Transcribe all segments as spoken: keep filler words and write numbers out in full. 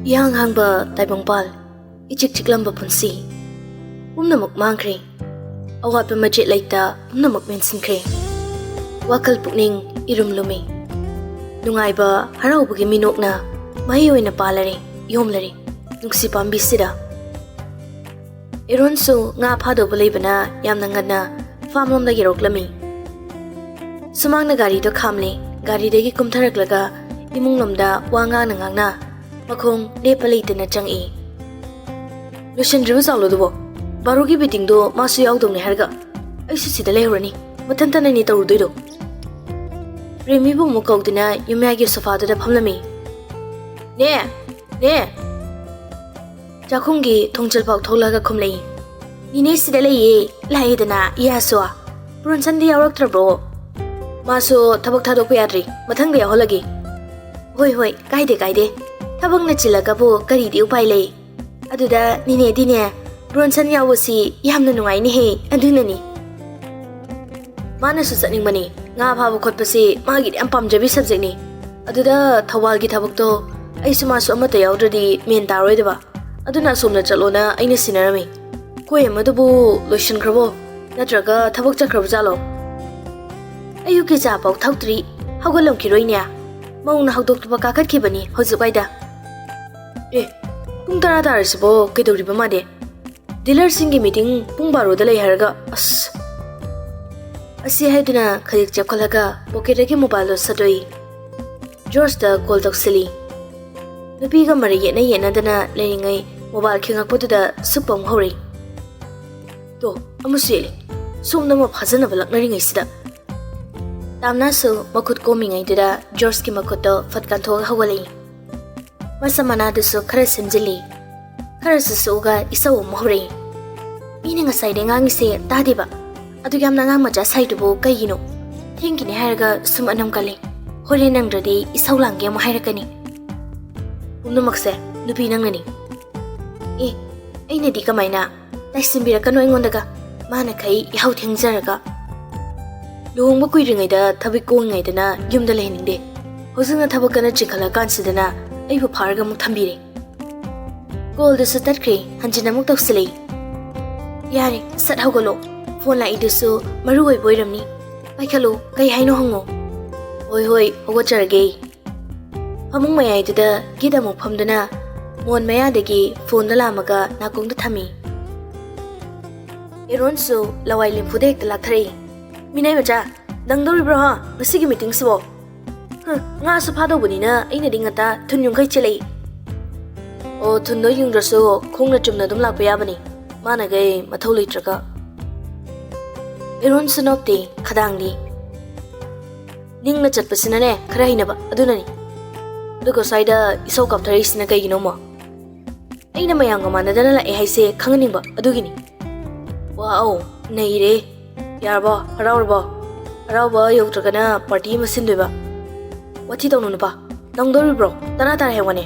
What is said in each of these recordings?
ꯏꯍꯥꯡ ꯍꯥꯡꯕ ꯇꯥꯏꯕꯪꯄꯥꯜ, ꯏꯆꯤꯛ ꯆꯤꯛꯂꯝꯕ ꯄꯨꯟꯁꯤ, ꯄꯨꯝꯅꯃꯛ ꯃꯥꯡꯈ꯭ꯔꯦ꯫ ꯑꯋꯥꯠꯄ ꯃꯆꯦꯠ ꯂꯩꯇ ꯄꯨꯝꯅꯃꯛ ꯃꯦꯟꯁꯤꯟꯈ꯭ꯔꯦ꯫ ꯋꯥꯈꯜ ꯄꯨꯛꯅꯤꯡ ꯏꯔꯨꯝ ꯂꯨꯝꯃꯤ꯫ ꯅꯨꯡꯉꯥꯏꯕ ꯍꯔꯥꯎꯕꯒꯤ ꯃꯤꯅꯣꯛꯅ ꯃꯍꯩ ꯑꯣꯏꯅ ꯄꯥꯜꯂꯔꯦ, ꯌꯣꯝꯂꯔꯦ ꯅꯨꯡꯁꯤ ꯄꯥꯝꯕꯤꯁꯤꯗ꯫ ꯑꯦꯔꯣꯟꯁꯨ ꯉꯥ ꯐꯥꯗꯧꯕ ꯂꯩꯕꯅ ꯌꯥꯝꯅ ꯉꯟꯅ ꯐꯥꯝ ꯂꯣꯝꯗ ꯌꯧꯔꯛꯂꯝꯃꯤ꯫ ꯁꯨꯃꯥꯡꯅ ꯒꯥꯔꯤꯗꯣ ꯈꯥꯝꯂꯦ꯫ ꯒꯥꯔꯤꯗꯒꯤ ꯀꯨꯝꯊꯔꯛꯂꯒ ꯏꯃꯨꯡ ꯂꯣꯝꯗ ꯋꯥ ꯉꯥꯡꯅ ꯉꯥꯡꯅ ꯃꯈꯣꯡ ꯂꯦꯞꯄ ꯂꯩꯇꯅ ꯆꯪꯉꯛꯏ꯫ "ꯂꯣꯏꯁꯤꯟꯗ꯭ꯔꯤꯕ ꯖꯥꯠꯂꯣ ꯑꯗꯨꯕꯣ? ꯕꯥꯔꯣꯒꯤ ꯃꯤꯇꯤꯡꯗꯣ ꯃꯥꯁꯨ ꯌꯥꯎꯗꯧꯅꯦ ꯍꯥꯏꯔꯒ ꯑꯩꯁꯨ ꯁꯤꯗ ꯂꯩꯍꯧꯔꯅꯤ꯫ ꯃꯊꯟꯇꯅꯅꯦ ꯇꯧꯔꯨꯗꯣꯏꯗꯣ꯫" ꯔꯦꯃꯤꯕꯨ ꯑꯃꯨꯛ ꯀꯧꯗꯨꯅ ꯌꯨꯝꯌꯥꯏꯒꯤ ꯁꯣꯐꯥꯗꯨꯗ ꯐꯝꯂꯝꯃꯤ꯫ "ꯅꯦ, ꯅꯦ!" ꯆꯥꯛꯈꯨꯝꯒꯤ ꯊꯣꯡꯖꯤꯜ ꯐꯥꯎ ꯊꯣꯛꯂꯒ ꯈꯨꯝꯂꯛꯏ꯫ "ꯅꯤꯅꯦ ꯁꯤꯗ ꯂꯩꯌꯦ, ꯂꯥꯛꯑꯦꯗꯅ ꯏꯌꯥꯁꯨ꯫ ꯕ꯭ꯔꯣꯟꯁꯟꯗꯤ ꯌꯥꯎꯔꯛꯇ꯭ꯔꯕ꯭ꯔꯣ?" "ꯃꯥꯁꯨ ꯊꯕꯛ ꯊꯥꯗꯣꯛꯄ ꯌꯥꯗ꯭ꯔꯤ, ꯃꯊꯪꯗ ꯌꯥꯎꯍꯜꯂꯒꯦ꯫" "ꯍꯣꯏ, ꯍꯣꯏ, ꯀꯥꯏꯗꯦ, ꯀꯥꯏꯗꯦ꯫ ꯊꯕꯛꯅ ꯆꯤꯜꯂꯒꯕꯨ ꯀꯔꯤꯗꯤ ꯎꯄꯥꯏ ꯂꯩ? ꯑꯗꯨꯗ ꯅꯤꯅꯦꯗꯤꯅꯦ, ꯕ꯭ꯔꯣꯟꯁꯟ ꯌꯥꯎꯕꯁꯤ ꯌꯥꯝꯅ ꯅꯨꯡꯉꯥꯏꯅꯦꯍꯦ, ꯑꯗꯨꯅꯅꯤ꯫" ꯃꯥꯅꯁꯨ ꯆꯠꯅꯤꯡꯕꯅꯤ꯫ ꯉꯥ ꯐꯥꯕ ꯈꯣꯠꯄꯁꯤ ꯃꯥꯒꯤꯗꯤ ꯌꯥꯝ ꯄꯥꯝꯖꯕꯤ ꯁꯕꯖꯦꯛꯅꯤ꯫ ꯑꯗꯨꯗ ꯊꯧꯕꯥꯜꯒꯤ ꯊꯕꯛꯇꯣ ꯑꯩꯁꯨ ꯃꯥꯁꯨ ꯑꯃꯠꯇ ꯌꯥꯎꯗ꯭ꯔꯗꯤ ꯃꯦꯟ ꯇꯥꯔꯣꯏꯗꯕ꯫ ꯑꯗꯨꯅ ꯑꯁꯣꯝꯗ ꯆꯠꯂꯣꯅ ꯑꯩꯅ ꯁꯤꯟꯅꯔꯝꯃꯤ꯫ ꯈꯣꯏ ꯑꯃꯗꯨꯕꯨ ꯂꯣꯏꯁꯤꯟꯈ꯭ꯔꯕꯣ? ꯅꯠꯇ꯭ꯔꯒ ꯊꯕꯛ ꯆꯠꯈ꯭ꯔꯕ ꯖꯥꯠꯂꯣ? ꯑꯌꯨꯛꯀꯤ ꯆꯥ ꯐꯥꯎ ꯊꯛꯇ꯭ꯔꯤ꯫ ꯍꯧꯒꯠꯂꯝꯈꯤꯔꯣꯏꯅꯦ꯫ ꯃꯧꯅ ꯍꯧꯗꯣꯛꯇꯨꯕ ꯀꯥꯈꯠꯈꯤꯕꯅꯤ ꯍꯧꯖꯤꯛ ꯋꯥꯏꯗ꯫ ꯑꯦ, ꯄꯨꯡ ꯇꯔꯥ ꯇꯥꯔꯁꯤꯕꯣ ꯀꯩꯗꯧꯔꯤꯕ ꯃꯥꯗꯤ? ꯗꯤꯂꯔꯁꯤꯡꯒꯤ ꯃꯤꯇꯤꯡ ꯄꯨꯡ ꯕꯥꯔꯣꯗ ꯂꯩ ꯍꯥꯏꯔꯒ, ꯑꯁ꯫ ꯑꯁꯤ ꯍꯥꯏꯗꯨꯅ ꯈꯖꯤꯛ ꯆꯦꯞꯈꯠꯂꯒ ꯄꯣꯀꯦꯠꯇꯒꯤ ꯃꯣꯕꯥꯏꯜꯗꯣ ꯁꯠꯇꯣꯛꯏ꯫ ꯖꯣꯔꯖꯇ ꯀꯣꯜ ꯇꯧꯁꯤꯜꯂꯤ꯫ ꯅꯨꯄꯤꯒ ꯃꯔꯩ ꯌꯦꯠꯅ ꯌꯦꯠꯅꯗꯅ ꯂꯩꯔꯤꯉꯩ ꯃꯣꯕꯥꯏꯜ ꯈꯤꯡꯉꯛꯄꯗꯨꯗ ꯁꯨꯞꯄ ꯑꯃꯨꯛ ꯍꯧꯔꯛꯏ꯫ ꯇꯣ, ꯑꯃꯁꯨ ꯌꯦꯠꯂꯤ꯫ ꯁꯣꯝꯗ ꯑꯃ ꯐꯥꯖꯅꯕ ꯂꯛꯅꯔꯤꯉꯩꯁꯤꯗ꯫ ꯇꯥꯝꯅꯥꯁꯨ ꯃꯈꯨꯠ ꯀꯣꯝꯃꯤꯉꯩꯗꯨꯗ ꯖꯣꯔꯖꯀꯤ ꯃꯈꯨꯠꯇꯣ ꯐꯠ ꯀꯟꯊꯣꯛꯑꯒ ꯍꯧꯒꯠꯂꯛꯏ꯫ ꯃꯁꯝ ꯃꯅꯥꯗꯨꯁꯨ ꯈꯔ ꯁꯦꯝꯖꯤꯜꯂꯤ꯫ ꯈꯔꯁꯨ ꯁꯣꯛꯑꯒ ꯏꯁꯧ ꯑꯃ ꯍꯧꯔꯛꯏ꯫ ꯃꯤꯅ ꯉꯁꯥꯏꯗꯩ ꯉꯥꯡꯉꯤꯁꯦ ꯇꯥꯗꯦꯕ꯫ ꯑꯗꯨꯛ ꯌꯥꯝꯅ ꯑꯉꯥꯡ ꯃꯆꯥ ꯁꯥꯏꯗꯨꯕꯨ ꯀꯩꯒꯤꯅꯣ? ꯊꯦꯡꯈꯤꯅꯤ ꯍꯥꯏꯔꯒ ꯁꯨꯝ ꯑꯅꯝ ꯀꯜꯂꯤ꯫ ꯍꯣꯔꯦꯟ ꯅꯪꯗ꯭ꯔꯗꯤ ꯏꯁꯧ ꯂꯥꯡꯒꯦ ꯑꯃꯨꯛ ꯍꯥꯏꯔꯛꯀꯅꯤ꯫ ꯄꯨꯝꯅꯃꯛꯁꯦ ꯅꯨꯄꯤ ꯅꯪꯅꯅꯤ꯫ ꯑꯦ, ꯑꯩꯅꯗꯤ ꯀꯃꯥꯏꯅ? ꯇꯥꯏꯁꯤꯟꯕꯤꯔꯛꯀꯅꯨ ꯑꯩꯉꯣꯟꯗꯒ꯫ ꯃꯥꯅ ꯈꯩ ꯌꯥꯍꯧ ꯊꯦꯡꯖꯔꯒ꯫ ꯂꯨꯍꯣꯡꯕ ꯀꯨꯏꯗ꯭ꯔꯤꯉꯩꯗ ꯊꯕꯛ ꯀꯣꯝꯃꯤꯉꯩꯗꯅ ꯌꯨꯝꯗ ꯂꯩꯍꯟꯅꯤꯡꯗꯦ꯫ ꯍꯧꯖꯤꯛꯅ ꯊꯕꯛ ꯀꯟꯅ ꯆꯤꯟꯈꯠꯂꯀꯥꯟꯁꯤꯗꯅ ꯑꯩꯕꯨ ꯐꯥꯔꯒ ꯑꯃꯨꯛ ꯊꯝꯕꯤꯔꯦ꯫ ꯀꯣꯜꯗꯨꯁꯨ ꯇꯠꯈ꯭ꯔꯦ꯫ ꯍꯟꯖꯤꯟ ꯑꯃꯨꯛ ꯇꯧꯁꯤꯜꯂꯛꯏ꯫ ꯌꯥꯔꯦ, ꯁꯠ ꯍꯧꯒꯠꯂꯣ꯫ ꯐꯣꯟ ꯂꯥꯛꯏꯗꯨꯁꯨ ꯃꯔꯨ ꯑꯣꯏꯕ ꯑꯣꯏꯔꯝꯅꯤ꯫ ꯄꯥꯏꯈꯠꯂꯨ, ꯀꯩ ꯍꯥꯏꯅꯣ ꯍꯪꯉꯣ꯫ ꯍꯣꯏ ꯍꯣꯏ, ꯍꯧꯒꯠꯆꯔꯒꯦ꯫ ꯐꯃꯨꯡ ꯃꯌꯥꯏꯗꯨꯗ ꯒꯤꯠ ꯑꯃꯨꯛ ꯐꯝꯗꯨꯅ ꯃꯣꯟ ꯃꯌꯥꯗꯒꯤ ꯐꯣꯟꯗꯣ ꯂꯥꯝꯃꯒ ꯅꯥꯀꯣꯡꯗ ꯊꯝꯃꯤ꯫ ꯑꯦꯔꯣꯟꯁꯨ ꯂꯋꯥꯏ ꯂꯦꯝꯐꯨꯗ ꯍꯦꯛꯇ ꯂꯥꯛꯊꯔꯛꯏ꯫ "ꯃꯤꯅꯥꯏ ꯃꯆꯥ, ꯅꯪꯗꯧꯔꯤꯕ꯭ꯔꯣ ꯍꯥ, ꯉꯁꯤꯒꯤ ꯃꯤꯇꯤꯡꯁꯤꯕꯣ?" "ꯍ, ꯉꯥꯁꯨ ꯐꯥꯗꯧꯕꯅꯤꯅ ꯑꯩꯅꯗꯤ ꯉꯟꯇꯥ ꯊꯨꯟ ꯌꯨꯡꯈꯩ ꯆꯦꯜꯂꯛꯏ꯫" "ꯑꯣ, ꯊꯨꯟꯗꯣ ꯌꯨꯡꯗ꯭ꯔꯁꯨ ꯈꯣꯡꯅ ꯆꯨꯝꯅ ꯑꯗꯨꯝ ꯂꯥꯛꯄ ꯌꯥꯕꯅꯤ, ꯃꯥꯅꯒꯩ ꯃꯊꯧ ꯂꯩꯇ꯭ꯔꯒ꯫" ꯑꯦꯔꯣꯟꯁꯨ ꯅꯣꯞꯇꯦ, ꯈꯗꯥꯡꯗꯤ꯫ "ꯅꯤꯡꯅ ꯆꯠꯄꯁꯤꯅꯅꯦ ꯈꯔ ꯍꯩꯅꯕ, ꯑꯗꯨꯅꯅꯤ꯫ ꯑꯗꯨꯒ ꯁ꯭ꯋꯥꯏꯗ ꯏꯁꯧ ꯀꯥꯞꯊꯔꯛꯏꯁꯤꯅ ꯀꯩꯒꯤꯅꯣꯃꯣ?" "ꯑꯩꯅ ꯃꯌꯥꯝꯒ ꯃꯥꯟꯅꯗꯅ ꯂꯥꯛꯑꯦ ꯍꯥꯏꯁꯦ ꯈꯪꯍꯟꯅꯤꯡꯕ, ꯑꯗꯨꯒꯤꯅꯤ꯫" "ꯋꯥꯎ, ꯅꯩꯔꯦ꯫ ꯌꯥꯔꯕꯣ? ꯍꯔꯥꯎꯔꯕꯣ? ꯍꯔꯥꯎꯕ ꯌꯧꯗ꯭ꯔꯒꯅ ꯄꯥꯔꯇꯤ ꯑꯃ ꯁꯤꯟꯗꯣꯏꯕ꯫ ꯋꯥꯊꯤ ꯇꯧꯅꯨ ꯅꯨꯄꯥ꯫ ꯅꯪꯗꯧꯔꯤꯕ꯭ꯔꯣ? ꯇꯔꯥ ꯇꯥꯔꯦ ꯍꯥꯏ ꯋꯥꯅꯦ꯫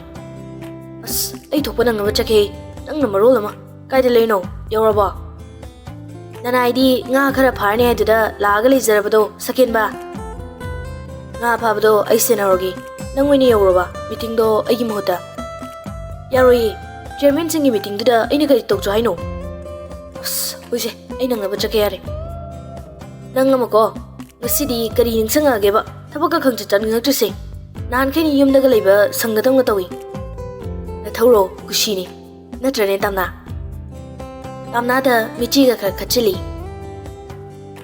ꯑꯁ, ꯑꯩ ꯊꯣꯛꯄ ꯅꯪꯅꯕ ꯆꯠꯀꯦ꯫ ꯅꯪꯅ ꯃꯔꯣꯜ ꯑꯃ꯫ ꯀꯥꯏꯗ ꯂꯩꯅꯣ? ꯌꯧꯔꯕꯣ?" "ꯅꯅꯥꯏꯗꯤ ꯉꯥ ꯈꯔ ꯐꯥꯔꯅꯤ ꯍꯥꯏꯗꯨꯗ ꯂꯥꯛꯑꯒ ꯂꯩꯖꯔꯕꯗꯣ, ꯁꯀꯦꯟꯕ꯫ ꯉꯥ ꯐꯥꯕꯗꯣ ꯑꯩ ꯁꯦꯟꯅꯍꯧꯔꯒꯦ꯫ ꯅꯪ ꯑꯣꯏꯅ ꯌꯧꯔꯣꯕ, ꯃꯤꯇꯤꯡꯗꯣ ꯑꯩꯒꯤ ꯃꯍꯨꯠꯇ꯫" "ꯌꯥꯔꯣꯏꯌꯦ, ꯆꯤꯌꯔꯃꯦꯟꯁꯤꯡꯒꯤ ꯃꯤꯇꯤꯡꯗꯨꯗ ꯑꯩꯅ ꯀꯔꯤ ꯇꯧꯖꯣ ꯍꯥꯏꯅꯣ?" "ꯑꯁ, ꯍꯣꯏꯁꯦ, ꯑꯩ ꯅꯪꯅꯕ ꯆꯠꯀꯦ ꯌꯥꯔꯦ꯫ ꯅꯪ ꯑꯃꯀꯣ, ꯉꯁꯤꯗꯤ ꯀꯔꯤ ꯅꯤꯡꯁꯤꯡꯉꯛꯑꯒꯦꯕ? ꯊꯕꯛꯀ ꯈꯪꯆꯠ ꯆꯠꯅꯤꯡꯉꯛꯇ꯭ꯔꯤꯁꯦ꯫ ꯅꯍꯥꯟꯈꯩꯅꯤ ꯌꯨꯝꯗꯒ ꯂꯩꯕ ꯁꯪꯒꯗꯧꯅ ꯇꯧꯏ꯫" "ꯅꯊꯧꯔꯣ, ꯀꯨꯁꯤꯅꯤ꯫ ꯅꯠꯇ꯭ꯔꯅꯦ, ꯇꯥꯝꯅꯥ?" ꯇꯥꯝꯅꯥꯗ ꯃꯤꯆꯤꯒ ꯈꯔ ꯈꯠꯆꯤꯜꯂꯤ꯫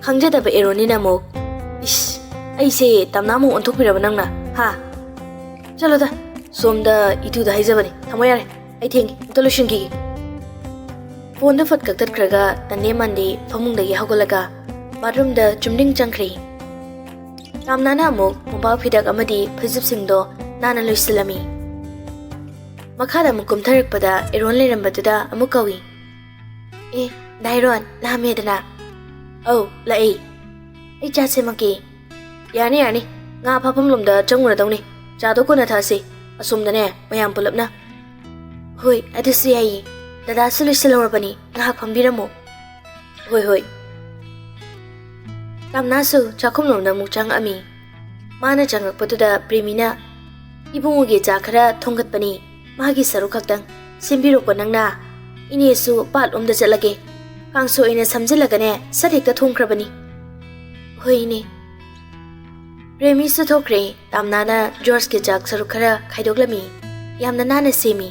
ꯈꯪꯖꯗꯕ ꯑꯦꯔꯣꯟꯅꯤꯅ ꯑꯃꯨꯛ, "ꯏꯁ, ꯑꯩꯁꯦ ꯇꯥꯝꯅꯥ ꯑꯃꯨꯛ ꯑꯣꯟꯊꯣꯛꯄꯤꯔꯕ ꯅꯪꯅ, ꯍꯥ?" "ꯆꯠꯂꯣꯗ, ꯁꯣꯝꯗ ꯏꯇꯨꯗ ꯍꯥꯏꯖꯕꯅꯤ꯫ ꯊꯝꯃꯣ ꯌꯥꯔꯦ, ꯑꯩ ꯊꯦꯡꯉꯦ, ꯑꯝꯇ ꯂꯣꯏꯁꯤꯟꯈꯤꯒꯦ꯫" ꯐꯣꯟꯗꯣ ꯐꯠ ꯀꯛꯊꯠꯈ꯭ꯔꯒ ꯇꯟꯗꯦ ꯃꯥꯟꯗꯦ ꯐꯃꯨꯡꯗꯒꯤ ꯍꯧꯒꯠꯂꯒ ꯕꯥꯠꯔꯨꯝꯗ ꯆꯨꯝꯗ꯭ꯔꯤꯡ ꯆꯪꯈ꯭ꯔꯦ꯫ ꯇꯥꯝꯅꯥꯅ ꯑꯃꯨꯛ ꯃꯣꯝꯄꯥꯛ ꯐꯤꯗꯛ ꯑꯃꯗꯤ ꯐꯩꯖꯨꯞꯁꯤꯡꯗꯣ ꯅꯥꯟꯅ ꯂꯣꯏꯁꯤꯜꯂꯝꯃꯤ꯫ ꯃꯈꯥꯗ ꯑꯃꯨꯛ ꯀꯨꯝꯊꯔꯛꯄꯗ ꯑꯦꯔꯣꯟ ꯂꯩꯔꯝꯕꯗꯨꯗ ꯑꯃꯨꯛ ꯀꯧꯏ꯫ "ꯑꯦ, ꯗꯥ ꯑꯦꯔꯣꯟ, ꯂꯥꯛꯑꯝꯃꯦꯗꯅ?" "ꯑꯧ, ꯂꯥꯛꯑꯦ꯫ ꯑꯩ ꯆꯥ ꯁꯦꯝꯃꯛꯀꯦ꯫" "ꯌꯥꯔꯅꯤ, ꯌꯥꯔꯅꯤ꯫ ꯉꯥ ꯐꯥꯐꯝ ꯂꯣꯝꯗ ꯆꯪꯉꯨꯔꯗꯧꯅꯤ꯫ ꯆꯥꯗꯣ ꯀꯣꯟꯅ ꯊꯛꯑꯁꯤ꯫ ꯑꯁꯣꯝꯗꯅꯦ, ꯃꯌꯥꯝ ꯄꯨꯂꯞꯅ꯫" "ꯍꯣꯏ, ꯑꯗꯨꯁꯨ ꯌꯥꯏꯌꯦ꯫ ꯗꯗꯥꯁꯨ ꯂꯣꯏꯁꯤꯜꯍꯧꯔꯕꯅꯤ꯫ ꯉꯥꯏꯍꯥꯛ ꯐꯝꯕꯤꯔꯝꯃꯣ꯫" "ꯍꯣꯏ, ꯍꯣꯏ꯫" ꯇꯥꯝꯅꯥꯁꯨ ꯆꯥꯛꯈꯨꯝꯂꯣꯝꯗ ꯑꯃꯨꯛ ꯆꯪꯉꯛꯑꯝꯃꯤ꯫ ꯃꯥꯅ ꯆꯪꯉꯛꯄꯗꯨꯗ ꯄ꯭ꯔꯦꯃꯤꯅ, "ꯏꯕꯨꯡꯉꯣꯒꯤ ꯆꯥ ꯈꯔ ꯊꯣꯡꯒꯠꯄꯅꯤ, ꯃꯥꯒꯤ ꯁꯔꯨꯛ ꯈꯛꯇꯪ꯫ ꯁꯦꯝꯕꯤꯔꯣꯀꯣ ꯅꯪꯅ꯫ ꯏꯅꯦꯁꯨ ꯄꯥꯠꯂꯣꯝꯗ ꯆꯠꯂꯒꯦ꯫ ꯀꯥꯡꯁꯣꯏ ꯑꯣꯏꯅ ꯁꯝꯖꯤꯜꯂꯒꯅꯦ ꯁꯠ ꯍꯦꯛꯇ ꯊꯣꯡꯈ꯭ꯔꯕꯅꯤ꯫ ꯍꯣꯏ ꯏꯅꯦ꯫ ꯔꯦꯃꯤꯁꯨ ꯊꯣꯛꯈ꯭ꯔꯦ꯫ ꯇꯥꯝꯅꯥꯅ ꯖꯣꯔꯖꯀꯤ ꯆꯥꯛ ꯁꯔꯨꯛ ꯈꯔ ꯈꯥꯏꯗꯣꯛꯂꯝꯃꯤ꯫ ꯌꯥꯝꯅ ꯅꯥꯟꯅ ꯁꯦꯝꯃꯤ꯫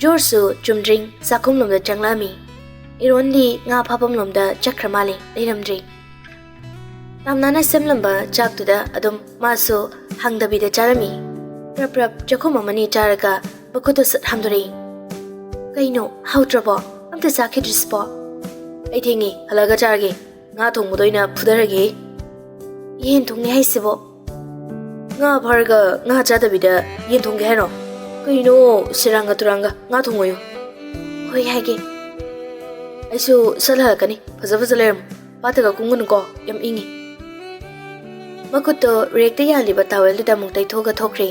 ꯖꯣꯔꯖꯁꯨ ꯆꯨꯝꯗ꯭ꯔꯤꯡ ꯆꯥꯛꯈꯨꯝꯂꯣꯝꯗ ꯆꯪꯂꯛꯑꯝꯃꯤ꯫ ꯏꯔꯣꯟꯗꯤ ꯉꯥ ꯐꯥꯐꯝꯂꯣꯝꯗ ꯆꯠꯈ꯭ꯔ ꯃꯥꯜꯂꯦ, ꯂꯩꯔꯝꯗ꯭ꯔꯦ꯫ ꯇꯥꯝꯅꯥꯅ ꯁꯦꯝꯂꯝꯕ ꯆꯥꯛꯇꯨꯗ ꯑꯗꯨꯝ ꯃꯥꯁꯨ ꯍꯪꯗꯕꯤꯗ ꯆꯥꯔꯝꯃꯤ꯫ ꯄ꯭ꯔꯞ ꯄ꯭ꯔꯞ ꯆꯥꯛꯈꯨꯝ ꯑꯃꯅꯤ ꯆꯥꯔꯒ ꯃꯈꯨꯠꯇꯨ ꯁꯠ ꯍꯥꯝꯗꯣꯔꯛꯏ꯫ "ꯀꯩꯅꯣ, ꯍꯥꯎꯇ꯭ꯔꯕꯣ? ꯑꯝꯇ ꯆꯥꯈꯤꯗ꯭ꯔꯤꯁꯤꯕꯣ?" "ꯑꯩ ꯊꯦꯡꯉꯦ, ꯍꯜꯂꯛꯑꯒ ꯆꯥꯔꯒꯦ꯫ ꯉꯥ ꯊꯣꯡꯕꯗ ꯑꯣꯏꯅ ꯐꯨꯊꯔꯒꯦ꯫ ꯌꯦꯟ ꯊꯣꯡꯉꯦ ꯍꯥꯏꯁꯤꯕꯣ?" "ꯉꯥ ꯐꯥꯔꯒ ꯉꯥ ꯆꯥꯗꯕꯤꯗ ꯌꯦꯟ ꯊꯣꯡꯒꯦ ꯍꯥꯏꯔꯣ? ꯀꯩꯅꯣ, ꯁꯤꯔꯥꯡꯒ ꯇꯨꯔꯥꯡꯒ, ꯉꯥ ꯊꯣꯡꯉꯣꯌꯨ꯫" "ꯍꯣꯏ ꯍꯥꯏꯒꯦ꯫ ꯑꯩꯁꯨ ꯁꯠ ꯍꯜꯂꯛꯀꯅꯤ꯫ ꯐꯖ ꯐꯖ ꯂꯩꯔꯝꯃꯨ꯫ ꯄꯥꯠꯇꯒ ꯀꯨꯝꯒꯅꯨꯀꯣ, ꯌꯥꯝ ꯏꯪꯉꯤ꯫" ꯃꯈꯨꯠꯇꯣ ꯔꯦꯛꯇ ꯌꯥꯜꯂꯤꯕ ꯇꯥꯋꯦꯜꯗꯨꯗ ꯑꯃꯨꯛ ꯇꯩꯊꯣꯛꯑꯒ ꯊꯣꯛꯈ꯭ꯔꯦ꯫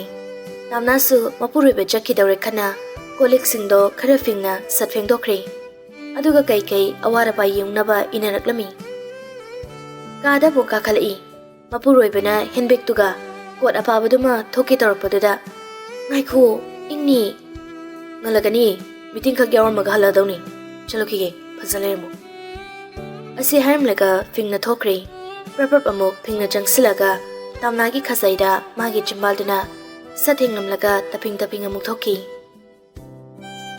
ꯇꯥꯝꯅꯥꯁꯨ ꯃꯄꯨꯔꯣꯏꯕ ꯆꯠꯈꯤꯗꯧꯔꯦ ꯈꯟꯅ ꯀꯣꯜ ꯂꯤꯛꯁꯤꯡꯗꯣ ꯈꯔ ꯐꯤꯡꯅ ꯁꯠ ꯐꯦꯡꯗꯣꯛꯈ꯭ꯔꯦ꯫ ꯑꯗꯨꯒ ꯀꯩꯀꯩ ꯑꯋꯥꯠ ꯑꯄꯥ ꯌꯦꯡꯅꯕ ꯏꯟꯅꯔꯛꯂꯝꯃꯤ꯫ ꯀꯥꯗ ꯑꯃꯨꯛ ꯀꯥꯈꯠꯂꯛꯏ꯫ ꯃꯄꯨꯔꯣꯏꯕꯅ ꯍꯦꯟꯕꯦꯒꯇꯨꯒ ꯀꯣꯠ ꯑꯄꯥꯕꯗꯨꯃ ꯊꯣꯛꯀꯦ ꯇꯧꯔꯛꯄꯗꯨꯗ, "ꯉꯥꯏꯈꯣ, ꯏꯪꯅꯤ꯫" "ꯉꯜꯂꯛꯀꯅꯤ, ꯃꯤꯇꯤꯡ ꯈꯛ ꯌꯥꯎꯔꯝꯃꯒ ꯍꯜꯂꯛꯑꯗꯧꯅꯤ꯫ ꯆꯠꯂꯨꯈꯤꯒꯦ, ꯐꯖ ꯂꯩꯔꯝꯃꯨ꯫" ꯑꯁꯤ ꯍꯥꯏꯔꯝꯂꯒ ꯐꯤꯡꯅ ꯊꯣꯛꯈ꯭ꯔꯦ꯫ ꯄ꯭ꯔꯞ ꯄ꯭ꯔꯞ ꯑꯃꯨꯛ ꯐꯤꯡꯅ ꯆꯪꯁꯤꯜꯂꯒ ꯇꯥꯝꯅꯥꯒꯤ ꯈꯖꯥꯏꯗ ꯃꯥꯒꯤ ꯆꯤꯝꯕꯥꯜꯗꯨꯅ ꯁꯠ ꯊꯦꯡꯂꯝꯂꯒ ꯇꯞꯐꯤꯡ ꯇꯞꯐꯤꯡ ꯑꯃꯨꯛ ꯊꯣꯛꯈꯤ꯫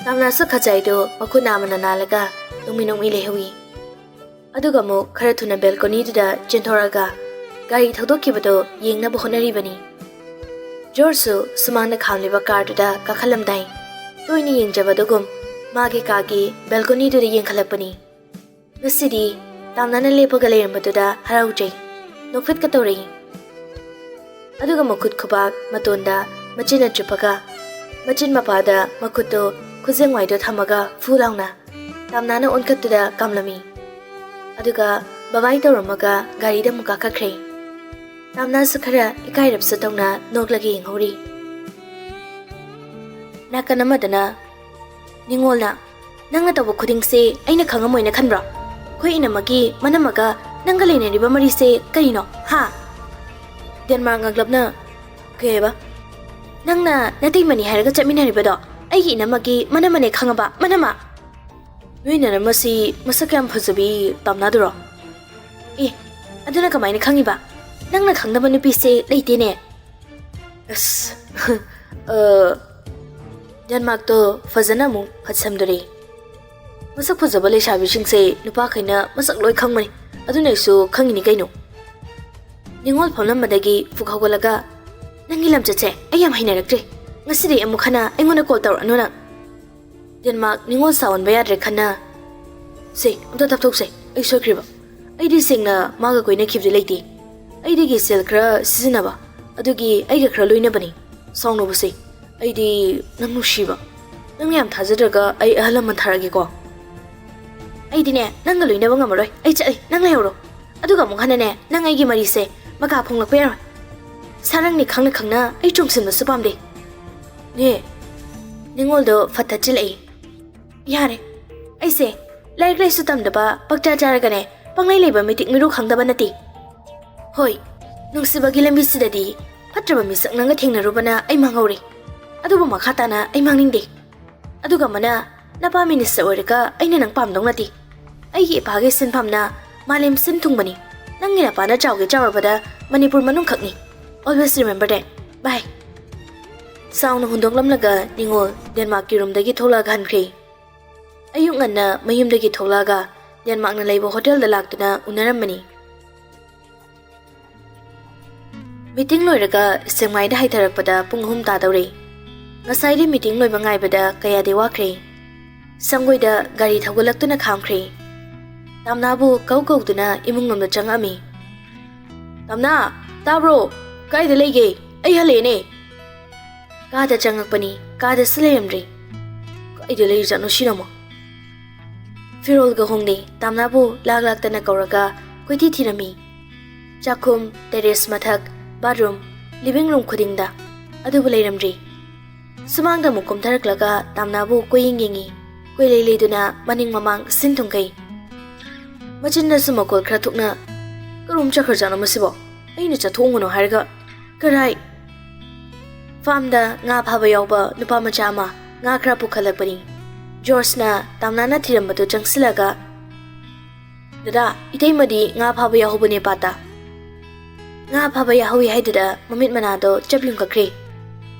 ꯇꯥꯝꯅꯥꯁꯨ ꯈꯖꯥꯏꯗꯨ ꯃꯈꯨꯠ ꯅꯥꯝꯃꯅ ꯅꯥꯜꯂꯒ ꯅꯣꯡꯃꯤ ꯅꯣꯡꯃꯤ ꯂꯩꯍꯧꯏ꯫ ꯑꯗꯨꯒ ꯑꯃꯨꯛ ꯈꯔ ꯊꯨꯅ ꯕꯦꯜꯀꯣꯅꯤꯗꯨꯗ ꯆꯦꯟꯊꯣꯔꯛꯑꯒ ꯒꯥꯔꯤ ꯊꯧꯗꯣꯛꯈꯤꯕꯗꯨ ꯌꯦꯡꯅꯕ ꯍꯣꯠꯅꯔꯤꯕꯅꯤ꯫ ꯖꯣꯔꯖꯁꯨ ꯁꯨꯃꯥꯡꯗ ꯈꯥꯝꯂꯤꯕ ꯀꯥꯔꯗꯨꯗ ꯀꯥꯈꯠꯂꯝꯗꯥꯏ ꯇꯣꯏꯅ ꯌꯦꯡꯖꯕꯗꯨꯒꯨꯝ ꯃꯥꯒꯤ ꯀꯥꯒꯤ ꯕꯦꯜꯀꯣꯅꯤꯗꯨꯗ ꯌꯦꯡꯈꯠꯂꯛꯄꯅꯤ꯫ ꯉꯁꯤꯗꯤ ꯇꯥꯝꯅꯥꯅ ꯂꯦꯞꯄꯒ ꯂꯩꯔꯝꯕꯗꯨꯗ ꯍꯔꯥꯎꯖꯩ꯫ ꯅꯣꯛꯐꯦꯠꯀ ꯇꯧꯔꯛꯏ꯫ ꯑꯗꯨꯒ ꯃꯈꯨꯠ ꯈꯨꯕꯥꯛ ꯃꯇꯣꯟꯗ ꯃꯆꯤꯟꯅ ꯆꯨꯞꯄꯒ ꯃꯆꯤꯟ ꯃꯄꯥꯗ ꯃꯈꯨꯠꯇꯨ ꯈꯨꯖꯦꯡꯋꯥꯏꯗꯣ ꯊꯝꯃꯒ ꯐꯨ ꯂꯥꯎꯅ ꯇꯥꯝꯅꯥꯅ ꯑꯣꯟꯈꯠꯇꯨꯗ ꯀꯥꯝꯂꯝꯃꯤ꯫ ꯑꯗꯨꯒ ꯕꯕꯥꯏ ꯇꯧꯔꯝꯃꯒ ꯒꯥꯔꯤꯗ ꯑꯃꯨꯛ ꯀꯥꯈꯠꯈ꯭ꯔꯦ꯫ ꯇꯥꯝꯅꯥꯁꯨ ꯈꯔ ꯏꯀꯥꯏꯔꯞꯁꯨ ꯇꯧꯅ ꯅꯣꯛꯂꯒ ꯌꯦꯡꯍꯧꯔꯤ꯫ ꯅꯥꯀꯟ ꯑꯃꯗꯅ ꯅꯤꯉꯣꯜꯅ, "ꯅꯪꯅ ꯇꯧꯕ ꯈꯨꯗꯤꯡꯁꯦ ꯑꯩꯅ ꯈꯪꯉꯝꯃꯣꯏꯅ ꯈꯟꯕ꯭ꯔꯣ? ꯑꯩꯈꯣꯏ ꯏꯅꯝꯃꯒꯤ ꯃꯅꯝꯃꯒ ꯅꯪꯒ ꯂꯩꯅꯔꯤꯕ ꯃꯔꯤꯁꯦ ꯀꯔꯤꯅꯣ, ꯍꯥ?" ꯗꯦꯟꯃꯥꯔꯛ ꯉꯛꯂꯞꯅ, "ꯀꯩ ꯍꯥꯏꯕ?" "ꯅꯪꯅ ꯅꯇꯩꯃꯅꯤ ꯍꯥꯏꯔꯒ ꯆꯠꯃꯤꯟꯅꯔꯤꯕꯗꯣ ꯑꯩꯒꯤ ꯏꯅꯝꯃꯒꯤ ꯃꯅꯝꯃꯅꯦ, ꯈꯪꯉꯕ? ꯃꯅꯝꯃ꯫ ꯅꯣꯏ ꯅꯅꯝꯃꯁꯤ ꯃꯁꯛ ꯌꯥꯝ ꯐꯖꯕꯤ ꯇꯥꯝꯅꯗꯨꯔꯣ? ꯑꯦ, ꯑꯗꯨꯅ ꯀꯃꯥꯏꯅ ꯈꯪꯉꯤꯕ? ꯅꯪꯅ ꯈꯪꯗꯕ ꯅꯨꯄꯤꯁꯦ ꯂꯩꯇꯦꯅꯦ꯫ ꯑꯁ, ꯑ, ꯗꯦꯟꯃꯥꯔꯛꯇꯣ ꯐꯖꯅ ꯑꯃꯨꯛ ꯐꯠꯁꯝꯗꯣꯔꯦ꯫ ꯃꯁꯛ ꯐꯖꯕ ꯂꯩꯁꯥꯕꯤꯁꯤꯡꯁꯦ ꯅꯨꯄꯥꯈꯩꯅ ꯃꯁꯛ ꯂꯣꯏ ꯈꯪꯕꯅꯤ꯫ ꯑꯗꯨꯅ ꯑꯩꯁꯨ ꯈꯪꯉꯤꯅꯤ ꯀꯩꯅꯣ꯫ ꯅꯤꯉꯣꯜ ꯐꯝꯂꯝꯕꯗꯒꯤ ꯐꯨꯛ ꯍꯧꯒꯠꯂꯒ, "ꯅꯪꯒꯤ ꯂꯝꯆꯠꯁꯦ ꯑꯩ ꯌꯥꯝ ꯍꯩꯅꯔꯛꯇ꯭ꯔꯦ꯫ ꯉꯁꯤꯗꯤ ꯑꯃꯨꯛ ꯍꯟꯅ ꯑꯩꯉꯣꯟꯗ ꯀꯣꯜ ꯇꯧꯔꯛꯑꯅꯨ ꯅꯪ꯫" ꯗꯦꯟꯃꯥꯔꯛ ꯅꯤꯉꯣꯜ ꯁꯥꯎꯍꯟꯕ ꯌꯥꯗ꯭ꯔꯦ ꯈꯟꯅ, "ꯁꯦ, ꯑꯝꯇ ꯇꯞꯊꯣꯛꯁꯦ, ꯑꯩ ꯁꯣꯏꯈ꯭ꯔꯤꯕ꯫ ꯑꯩꯗꯤ ꯁꯦꯡꯅ ꯃꯥꯒ ꯀꯣꯏꯅꯈꯤꯕꯗꯤ ꯂꯩꯇꯦ꯫ ꯑꯩꯗꯒꯤ ꯁꯦꯜ ꯈꯔ ꯁꯤꯖꯤꯟꯅꯕ, ꯑꯗꯨꯒꯤ ꯑꯩꯒ ꯈꯔ ꯂꯣꯏꯅꯕꯅꯤ꯫ ꯁꯥꯎꯅꯨꯕꯁꯦ, ꯑꯩꯗꯤ ꯅꯪ ꯅꯨꯡꯁꯤꯕ꯫ ꯅꯪꯅ ꯌꯥꯝ ꯊꯥꯖꯗ꯭ꯔꯒ ꯑꯩ ꯑꯍꯜ ꯂꯃꯟ ꯊꯥꯔꯛꯑꯒꯦꯀꯣ꯫" "ꯑꯩꯗꯤꯅꯦ, ꯅꯪꯒ ꯂꯣꯏꯅꯕ ꯉꯝꯃꯔꯣꯏ꯫ ꯑꯩ ꯆꯠꯂꯤ, ꯅꯪ ꯂꯩꯍꯧꯔꯣ꯫ ꯑꯗꯨꯒ ꯑꯃꯨꯛ ꯍꯟꯅꯅꯦ, ꯅꯪ ꯑꯩꯒꯤ ꯃꯔꯤꯁꯦ ꯃꯀꯥ ꯐꯣꯡꯂꯛꯄ ꯌꯥꯔꯣꯏ꯫ ꯁꯥꯔꯪꯅꯤ ꯈꯪꯅ ꯈꯪꯅ ꯑꯩ ꯆꯣꯡꯁꯤꯟꯕꯁꯨ ꯄꯥꯝꯗꯦ꯫" "ꯅꯦ꯫" ꯅꯤꯉꯣꯜꯗꯣ ꯐꯠ ꯊꯠꯆꯤꯜꯂꯛꯏ꯫ "ꯌꯥꯔꯦ꯫ ꯑꯩꯁꯦ ꯂꯥꯏꯔꯤꯛ ꯂꯥꯏꯁꯨ ꯇꯝꯗꯕ, ꯄꯪꯆꯥ ꯆꯥꯔꯒꯅꯦ ꯄꯪꯂꯩ ꯂꯩꯕ ꯃꯤꯇꯤꯛ ꯃꯤꯔꯨ ꯈꯪꯗꯕ ꯅꯠꯇꯦ꯫ ꯍꯣꯏ, ꯅꯨꯡꯁꯤꯕꯒꯤ ꯂꯝꯕꯤꯁꯤꯗꯗꯤ ꯐꯠꯇ꯭ꯔꯕ ꯃꯤꯁꯛ ꯅꯪꯒ ꯊꯦꯡꯅꯔꯨꯕꯅ ꯑꯩ ꯃꯥꯡꯍꯧꯔꯦ꯫ ꯑꯗꯨꯕꯨ ꯃꯈꯥ ꯇꯥꯅ ꯑꯩ ꯃꯥꯡꯅꯤꯡꯗꯦ꯫ ꯑꯗꯨꯒ ꯑꯃꯅ, ꯅꯄꯥ ꯃꯤꯅꯤꯁꯇꯔ ꯑꯣꯏꯔꯒ ꯑꯩꯅ ꯅꯪ ꯄꯥꯝꯗꯧ ꯅꯠꯇꯦ꯫ ꯑꯩꯒꯤ ꯏꯄꯥꯒꯤ ꯁꯤꯟꯐꯝꯅ ꯃꯥꯂꯦꯝ ꯁꯤꯟ ꯊꯨꯡꯕꯅꯤ꯫ ꯅꯪꯒꯤ ꯅꯄꯥꯅ ꯆꯥꯎꯒꯦ ꯆꯥꯎꯔꯕꯗ Manipur ꯃꯅꯨꯡꯈꯛꯅꯤ꯫ Always remember that. Bye." ꯆꯥꯎꯅ ꯍꯨꯟꯗꯣꯛꯂꯝꯂꯒ ꯅꯤꯉꯣꯜ ꯗꯦꯟꯃꯥꯔꯛꯀꯤ ꯔꯨꯝꯗꯒꯤ ꯊꯣꯛꯂꯛꯑꯒ ꯍꯟꯈ꯭ꯔꯦ꯫ ꯑꯌꯨꯛ ꯉꯟꯅ ꯃꯌꯨꯝꯗꯒꯤ ꯊꯣꯛꯂꯛꯑꯒ ꯗꯦꯟꯃꯥꯔꯛꯅ ꯂꯩꯕ ꯍꯣꯇꯦꯜꯗ ꯂꯥꯛꯇꯨꯅ ꯎꯅꯔꯝꯕꯅꯤ꯫ ꯃꯤꯇꯤꯡ ꯂꯣꯏꯔꯒ ꯁꯦꯛꯃꯥꯏꯗ ꯍꯥꯏꯊꯔꯛꯄꯗ ꯄꯨꯡ ꯑꯍꯨꯝ ꯇꯥꯗꯧꯔꯦ꯫ ꯉꯁꯥꯏꯗꯤ ꯃꯤꯇꯤꯡ ꯂꯣꯏꯕ ꯉꯥꯏꯕꯗ ꯀꯌꯥꯗꯤ ꯋꯥꯈ꯭ꯔꯦ꯫ ꯁꯪꯒꯣꯏꯗ ꯒꯥꯔꯤ ꯊꯧꯒꯠꯂꯛꯇꯨꯅ ꯈꯥꯝꯈ꯭ꯔꯦ꯫ ꯇꯥꯝꯅꯥꯕꯨ ꯀꯧ ꯀꯧꯗꯨꯅ ꯏꯃꯨꯡ ꯂꯣꯝꯗ ꯆꯪꯉꯛꯑꯝꯃꯤ꯫ "ꯇꯥꯝꯅꯥ, ꯇꯥꯕ꯭ꯔꯣ? ꯀꯥꯏꯗ ꯂꯩꯒꯦ? ꯑꯩ ꯍꯜꯂꯛꯑꯦꯅꯦ꯫" ꯀꯥꯗ ꯆꯪꯉꯛꯄꯅꯤ, ꯀꯥꯗꯁꯨ ꯂꯩꯔꯝꯗ꯭ꯔꯦ꯫ ꯀꯥꯏꯗ ꯂꯩꯔꯤꯖꯥꯠꯅꯣ ꯁꯤꯅ ꯑꯃꯨꯛ? ꯐꯤꯔꯣꯜꯒ ꯍꯣꯡꯗꯦ, ꯇꯥꯝꯅꯥꯕꯨ ꯂꯥꯛ ꯂꯥꯛꯇꯅ ꯀꯧꯔꯒ ꯀꯣꯏꯊꯤ ꯊꯤꯔꯝꯃꯤ꯫ ꯆꯥꯛꯈꯨꯝ, ꯇꯦꯔꯦꯁ ꯃꯊꯛ, ꯕꯥꯠꯔꯨꯝ, ꯂꯤꯚꯤꯡ ꯔꯨꯝ ꯈꯨꯗꯤꯡꯗ꯫ ꯑꯗꯨꯕꯨ ꯂꯩꯔꯝꯗ꯭ꯔꯦ꯫ ꯁꯨꯃꯥꯡꯗ ꯑꯃꯨꯛ ꯀꯨꯝꯊꯔꯛꯂꯒ ꯇꯥꯝꯅꯥꯕꯨ ꯀꯣꯏꯌꯦꯡ ꯌꯦꯡꯉꯤ꯫ ꯀꯣꯏꯂꯩ ꯂꯩꯗꯨꯅ ꯃꯅꯤꯡ ꯃꯃꯥꯡ ꯁꯤꯟ ꯊꯨꯡꯈꯩ꯫ ꯃꯆꯤꯟꯗꯁꯨ ꯃꯈꯣꯜ ꯈꯔ ꯊꯣꯛꯅ, "ꯀꯔꯣꯝ ꯆꯠꯈ꯭ꯔꯖꯥꯠꯅꯣ ꯃꯁꯤꯕꯣ? ꯑꯩꯅ ꯆꯠꯊꯣꯛꯎꯒꯅꯨ ꯍꯥꯏꯔꯒ ꯀꯔꯥꯏ?" ꯐꯥꯝꯗ ꯉꯥ ꯐꯥꯕ ꯌꯥꯎꯕ ꯅꯨꯄꯥ ꯃꯆꯥ ꯑꯃ ꯉꯥ ꯈꯔ ꯄꯨꯈꯠꯂꯛꯄꯅꯤ꯫ ꯖꯣꯔꯖꯅ ꯇꯥꯝꯅꯥꯅ ꯊꯤꯔꯝꯕꯗꯨ ꯆꯪꯁꯤꯜꯂꯒ, "ꯗꯗꯥ, ꯏꯇꯩꯃꯗꯤ ꯉꯥ ꯐꯥꯕ ꯌꯥꯎꯍꯧꯕꯅꯦ ꯄꯥꯠꯇ꯫" "ꯉꯥ ꯐꯥꯕ ꯌꯥꯎꯍꯧꯋꯤ" ꯍꯥꯏꯗꯨꯗ ꯃꯃꯤꯠ ꯃꯅꯥꯗꯣ ꯆꯞ ꯌꯨꯡꯈꯠꯈ꯭ꯔꯦ꯫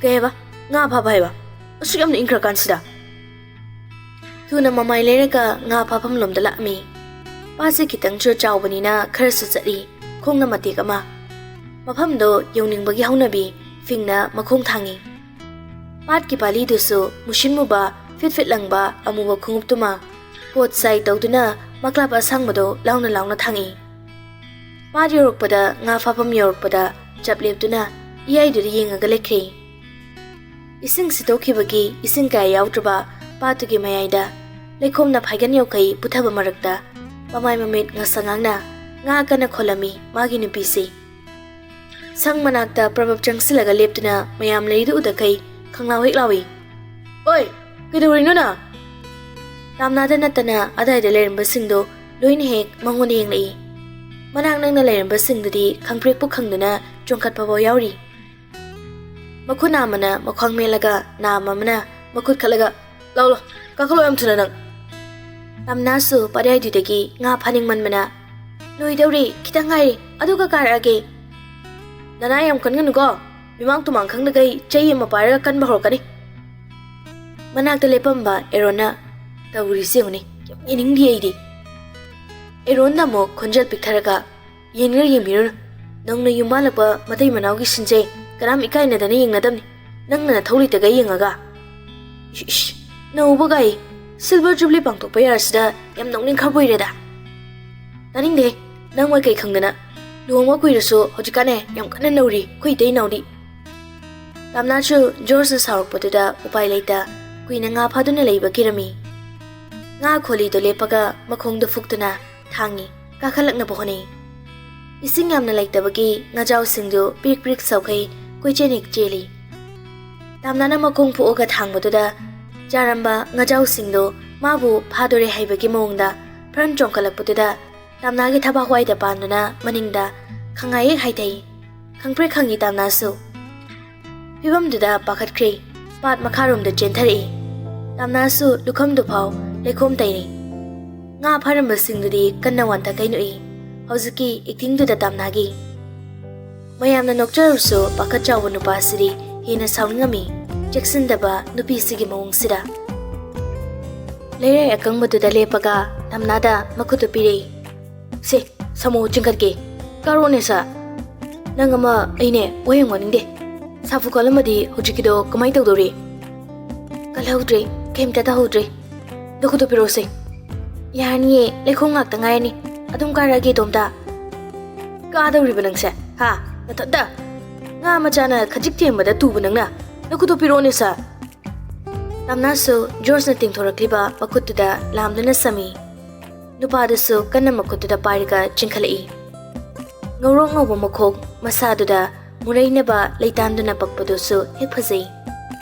"ꯀꯩ ꯍꯥꯏꯕ? ꯉꯥ ꯐꯥꯕ ꯍꯥꯏꯕ? ꯑꯁꯨꯛ ꯌꯥꯝꯅ ꯏꯪꯈ꯭ꯔꯀꯥꯟꯁꯤꯗ?" ꯊꯨꯅ ꯃꯃꯥꯏ ꯂꯩꯔꯒ ꯉꯥ ꯐꯥꯐꯝ ꯂꯣꯝꯗ ꯂꯥꯛꯑꯝꯃꯤ꯫ ꯄꯥꯠꯁꯦ ꯈꯤꯇꯪꯁꯨ ꯆꯥꯎꯕꯅꯤꯅ ꯈꯔꯁꯨ ꯆꯠꯂꯤ, ꯈꯣꯡꯅ ꯃꯇꯦꯛ ꯑꯃ꯫ ꯃꯐꯝꯗꯣ ꯌꯧꯅꯤꯡꯕꯒꯤ ꯍꯧꯅꯕꯤ ꯐꯤꯡꯅ ꯃꯈꯣꯡ ꯊꯥꯡꯉꯤ꯫ ꯄꯥꯠꯀꯤ ꯄꯥꯂꯤꯗꯨꯁꯨ ꯃꯨꯁꯤꯟ ꯃꯨꯕ, ꯐꯤꯠ ꯐꯤꯠ ꯂꯪꯕ ꯑꯃꯨꯕ ꯈꯣꯡꯎꯞꯇꯨꯃ ꯄꯣꯠ ꯆꯥꯏ ꯇꯧꯗꯨꯅ ꯃꯀ꯭ꯂꯥꯞ ꯑꯁꯥꯡꯕꯗꯣ ꯂꯥꯎꯅ ꯂꯥꯎꯅ ꯊꯥꯡꯉꯤ꯫ ꯄꯥꯠ ꯌꯧꯔꯛꯄꯗ, ꯉꯥ ꯐꯥꯐꯝ ꯌꯧꯔꯛꯄꯗ ꯆꯞ ꯂꯦꯞꯇꯨꯅ ꯏꯌꯥꯏꯗꯨꯗ ꯌꯦꯡꯉꯒ ꯂꯩꯈ꯭ꯔꯦ꯫ ꯏꯁꯤꯡ ꯁꯤꯠꯇꯣꯛꯈꯤꯕꯒꯤ ꯏꯁꯤꯡ ꯀꯌꯥ ꯌꯥꯎꯗ꯭ꯔꯕ ꯄꯥꯠꯇꯨꯒꯤ ꯃꯌꯥꯏꯗ ꯂꯩꯈꯣꯝꯅ ꯐꯥꯏꯒꯟ ꯌꯧꯈꯩ ꯄꯨꯊꯕ ꯃꯔꯛꯇ ꯃꯃꯥꯏ ꯃꯃꯤꯠ ꯉꯥꯁꯪ ꯉꯥꯡꯅ ꯉꯥ ꯀꯟꯅ ꯈꯣꯜꯂꯝꯃꯤ ꯃꯥꯒꯤ ꯅꯨꯄꯤꯁꯤ꯫ ꯁꯪ ꯃꯅꯥꯛꯇ ꯄ꯭ꯔꯕꯞ ꯆꯪꯁꯤꯜꯂꯒ ꯂꯦꯞꯇꯨꯅ ꯃꯌꯥꯝ ꯂꯩꯗꯨ ꯎꯗꯈꯩ ꯈꯪꯂꯥꯎ ꯍꯦꯛ ꯂꯥꯎꯏ꯫ "ꯑꯣꯏ, ꯀꯩꯗꯧꯔꯤꯅꯣ ꯅꯪ?" ꯇꯥꯝꯅꯥꯗ ꯅꯠꯇꯅ ꯑꯗꯥꯏꯗ ꯂꯩꯔꯝꯕꯁꯤꯡꯗꯣ ꯂꯣꯏꯅ ꯍꯦꯛ ꯃꯉꯣꯟꯗ ꯌꯦꯡꯂꯛꯏ꯫ ꯃꯅꯥꯛ ꯅꯛꯅ ꯂꯩꯔꯝꯕꯁꯤꯡꯗꯨꯗꯤ ꯈꯪꯄ꯭ꯔꯦꯛꯄꯨ ꯈꯪꯗꯨꯅ ꯆꯣꯡꯈꯠꯄꯐꯥꯎ ꯌꯥꯎꯔꯤ꯫ ꯃꯈꯨꯠ ꯅꯥꯝꯃꯅ ꯃꯈ꯭ꯋꯥꯡ ꯃꯦꯠꯂꯒ, ꯅꯥꯝꯃ ꯑꯃꯅ ꯃꯈꯨꯠ ꯈꯠꯂꯒ, "ꯂꯥꯎ, ꯂꯥꯎ, ꯀꯥꯈꯠꯂꯣ ꯌꯥꯝ ꯊꯨꯅ ꯅꯪ!" ꯇꯥꯝꯅꯥꯁꯨ ꯄꯥꯠꯌꯥꯏꯗꯨꯗꯒꯤ ꯉꯥ ꯐꯥꯅꯤꯡꯃꯟꯕꯅ, "ꯂꯣꯏꯗꯧꯔꯦ, ꯈꯤꯇꯪ ꯉꯥꯏꯔꯦ, ꯑꯗꯨꯒ ꯀꯥꯔꯛꯑꯒꯦ꯫ ꯅꯅꯥ ꯌꯥꯝ ꯀꯟꯒꯅꯨꯀꯣ, ꯃꯤꯃꯥꯡ ꯇꯨꯃꯥꯡ ꯈꯪꯗꯈꯩ ꯆꯩ ꯑꯃ ꯄꯥꯏꯔꯒ ꯀꯟꯕ ꯍꯧꯔꯛꯀꯅꯤ꯫" ꯃꯅꯥꯛꯇ ꯂꯦꯞꯄꯝꯕ ꯑꯦꯔꯣꯟꯅ, "ꯇꯧꯔꯤꯁꯦ ꯌꯦꯡꯉꯨꯅꯦ, ꯌꯥꯝ ꯌꯦꯡꯅꯤꯡꯗꯦ ꯑꯩꯗꯤ꯫" ꯑꯦꯔꯣꯟꯅ ꯑꯃꯨꯛ ꯈꯣꯟꯖꯦꯜ ꯄꯤꯛꯊꯔꯒ, "ꯌꯦꯡꯅꯤꯡꯉ ꯌꯦꯡꯕꯤꯔꯨꯅꯨ꯫ ꯅꯧꯅ ꯌꯨꯝ ꯄꯥꯜꯂꯛꯄ ꯃꯇꯩ ꯃꯅꯥꯎꯒꯤ ꯁꯤꯟꯁꯦ ꯀꯅꯥꯝ ꯏꯀꯥꯏꯅꯗꯅ ꯌꯦꯡꯅꯗꯕꯅꯤ꯫ ꯅꯪꯅ ꯅꯊꯧ ꯂꯩꯇꯒꯩ ꯌꯦꯡꯉꯒ꯫ ꯏꯁ, ꯏꯁ, ꯅꯧꯕꯒꯥꯏ꯫ ꯁꯤꯜꯚꯔ ꯖꯨꯕ꯭ꯂꯤ ꯄꯥꯡꯊꯣꯛꯄ ꯌꯥꯔꯁꯤꯗ ꯌꯥꯝ ꯅꯣꯛꯅꯤꯡꯈ꯭ꯔꯕ ꯑꯣꯏꯔꯦꯗ꯫" "ꯇꯥꯅꯤꯡꯗꯦ꯫ ꯅꯪ ꯃꯥꯏꯀꯩ ꯈꯪꯗꯅ꯫ ꯂꯨꯍꯣꯡꯕ ꯀꯨꯏꯔꯁꯨ ꯍꯧꯖꯤꯛꯀꯥꯟꯅꯦ ꯌꯥꯝ ꯀꯟꯅ ꯅꯧꯔꯤ ꯑꯩꯈꯣꯏ ꯏꯇꯩ ꯏꯅꯥꯎꯗꯤ꯫" ꯇꯥꯝꯅꯥꯁꯨ ꯖꯣꯔꯖꯅ ꯁꯥꯎꯔꯛꯄꯗꯨꯗ ꯎꯄꯥꯏ ꯂꯩꯇ ꯀꯨꯏꯅ ꯉꯥ ꯐꯥꯗꯨꯅ ꯂꯩꯕ ꯀꯤꯔꯝꯃꯤ꯫ ꯉꯥ ꯈꯣꯂꯤꯗꯣ ꯂꯦꯞꯄꯒ ꯃꯈꯣꯡꯗꯣ ꯐꯨꯛꯇꯨꯅ ꯊꯥꯡꯉꯤ, ꯀꯥꯈꯠꯂꯛꯅꯕ ꯍꯣꯠꯅꯩ꯫ ꯏꯁꯤꯡ ꯌꯥꯝꯅ ꯂꯩꯇꯕꯒꯤ ꯉꯥꯖꯥꯎꯁꯤꯡꯗꯨ ꯄ꯭ꯔꯤꯛ ꯄ꯭ꯔꯤꯛ ꯁꯧꯈꯩ ꯀꯣꯏꯆꯦꯟ ꯍꯦꯛ ꯆꯦꯜꯂꯤ꯫ ꯇꯥꯝꯅꯥꯅ ꯃꯈꯣꯡ ꯐꯨꯛꯑꯒ ꯊꯥꯡꯕꯗꯨꯗ ꯆꯥꯔꯝꯕ ꯉꯥꯖꯥꯎꯁꯤꯡꯗꯨ ꯃꯥꯕꯨ ꯐꯥꯗꯣꯔꯦ ꯍꯥꯏꯕꯒꯤ ꯃꯑꯣꯡꯗ ꯐ꯭ꯔꯟ ꯆꯣꯡꯈꯠꯂꯛꯄꯗꯨꯗ ꯇꯥꯝꯅꯥꯒꯤ ꯊꯕꯥꯛ ꯋꯥꯏꯗ ꯄꯥꯟꯗꯨꯅ ꯃꯅꯤꯡꯗ ꯈꯪꯉꯥꯏ ꯍꯦꯛ ꯍꯥꯏꯊꯩ꯫ ꯈꯪꯄ꯭ꯔꯦꯛ ꯈꯪꯉꯤ ꯇꯥꯝꯅꯥꯁꯨ꯫ ꯐꯤꯕꯝꯗꯨꯗ ꯄꯥꯈꯠꯈ꯭ꯔꯦ꯫ ꯄꯥꯠ ꯃꯈꯥꯔꯣꯝꯗ ꯆꯦꯟꯊꯔꯛꯏ꯫ ꯇꯥꯝꯅꯥꯁꯨ ꯂꯨꯈꯝꯗꯨ ꯐꯥꯎ ꯂꯩꯈꯣꯝ ꯇꯩꯔꯤ꯫ ꯉꯥ ꯐꯥꯔꯝꯕꯁꯤꯡꯗꯨꯗꯤ ꯀꯟꯅ ꯋꯥꯟꯊ ꯀꯩꯅꯣꯛꯏ꯫ ꯍꯧꯖꯤꯛꯀꯤ ꯑꯦꯛꯇꯤꯡꯗꯨꯗ ꯇꯥꯝꯅꯥꯒꯤ ꯃꯌꯥꯝꯅ ꯅꯣꯛꯆꯔꯕꯁꯨ ꯄꯥꯈꯠ ꯆꯥꯎꯕ ꯅꯨꯄꯥꯁꯤꯗꯤ ꯍꯦꯟꯅ ꯁꯥꯎꯅꯤꯡꯉꯝꯃꯤ꯫ ꯆꯦꯛꯁꯤꯟꯗꯕ ꯅꯨꯄꯤꯁꯤꯒꯤ ꯃꯑꯣꯡꯁꯤꯗ꯫ ꯂꯩꯔꯥꯏ ꯑꯀꯪꯕꯗꯨꯗ ꯂꯦꯞꯄꯒ ꯇꯥꯝꯅꯥꯗ ꯃꯈꯨꯠꯇꯨ ꯄꯤꯔꯛꯏ꯫ "ꯁꯦ, ꯁꯥꯃꯨ ꯆꯤꯡꯈꯠꯀꯦ꯫ ꯀꯥꯔꯣꯅꯦ ꯁꯥ꯫ ꯅꯪ ꯑꯃ ꯑꯩꯅꯦ ꯋꯥꯌꯦꯡ ꯋꯥꯅꯤꯡꯗꯦ꯫ ꯁꯥꯐꯨ ꯀꯜꯂꯝꯃꯗꯤ ꯍꯧꯖꯤꯛꯀꯤꯗꯣ ꯀꯃꯥꯏꯅ ꯇꯧꯗꯧꯔꯤ?" "ꯀꯜꯍꯧꯗ꯭ꯔꯦ, ꯀꯩꯝꯇ ꯇꯧꯍꯧꯗ꯭ꯔꯦ꯫ ꯅꯈꯨꯠꯇꯨ ꯄꯤꯔꯛꯑꯣꯁꯦ꯫" "ꯌꯥꯔꯅꯤꯌꯦ, ꯂꯩꯈꯣꯝ ꯉꯥꯛꯇ ꯉꯥꯏꯔꯅꯤ꯫ ꯑꯗꯨꯝ ꯀꯥꯔꯛꯑꯒꯦ ꯏꯇꯣꯝꯇ꯫" "ꯀꯥꯗꯧꯔꯤꯕ ꯅꯪꯁꯦ, ꯍꯥ? ꯅꯊꯟꯇ? ꯉꯥ ꯃꯆꯥꯅ ꯈꯖꯤꯛ ꯊꯦꯡꯕꯗ ꯇꯨꯕ ꯅꯪꯅ? ꯅꯈꯨꯠꯇꯨ ꯄꯤꯔꯛꯑꯣꯅꯦ ꯁꯥ꯫" ꯇꯥꯝꯅꯥꯁꯨ ꯖꯣꯔꯖꯅ ꯇꯤꯡꯊꯣꯔꯛꯂꯤꯕ ꯃꯈꯨꯠꯇꯨꯗ ꯂꯥꯝꯗꯨꯅ ꯁꯝꯃꯤ꯫ ꯅꯨꯄꯥꯗꯨꯁꯨ ꯀꯟꯅ ꯃꯈꯨꯠꯇꯨꯗ ꯄꯥꯏꯔꯒ ꯆꯤꯡꯈꯠꯂꯛꯏ꯫ ꯉꯧꯔꯣꯛ ꯉꯧꯕ ꯃꯈꯣꯡ ꯃꯁꯥꯗꯨꯗ ꯃꯨꯔꯩꯅꯕ ꯂꯩꯇꯥꯟꯗꯨꯅ ꯄꯛꯄꯗꯨꯁꯨ ꯍꯦꯛ ꯐꯖꯩ꯫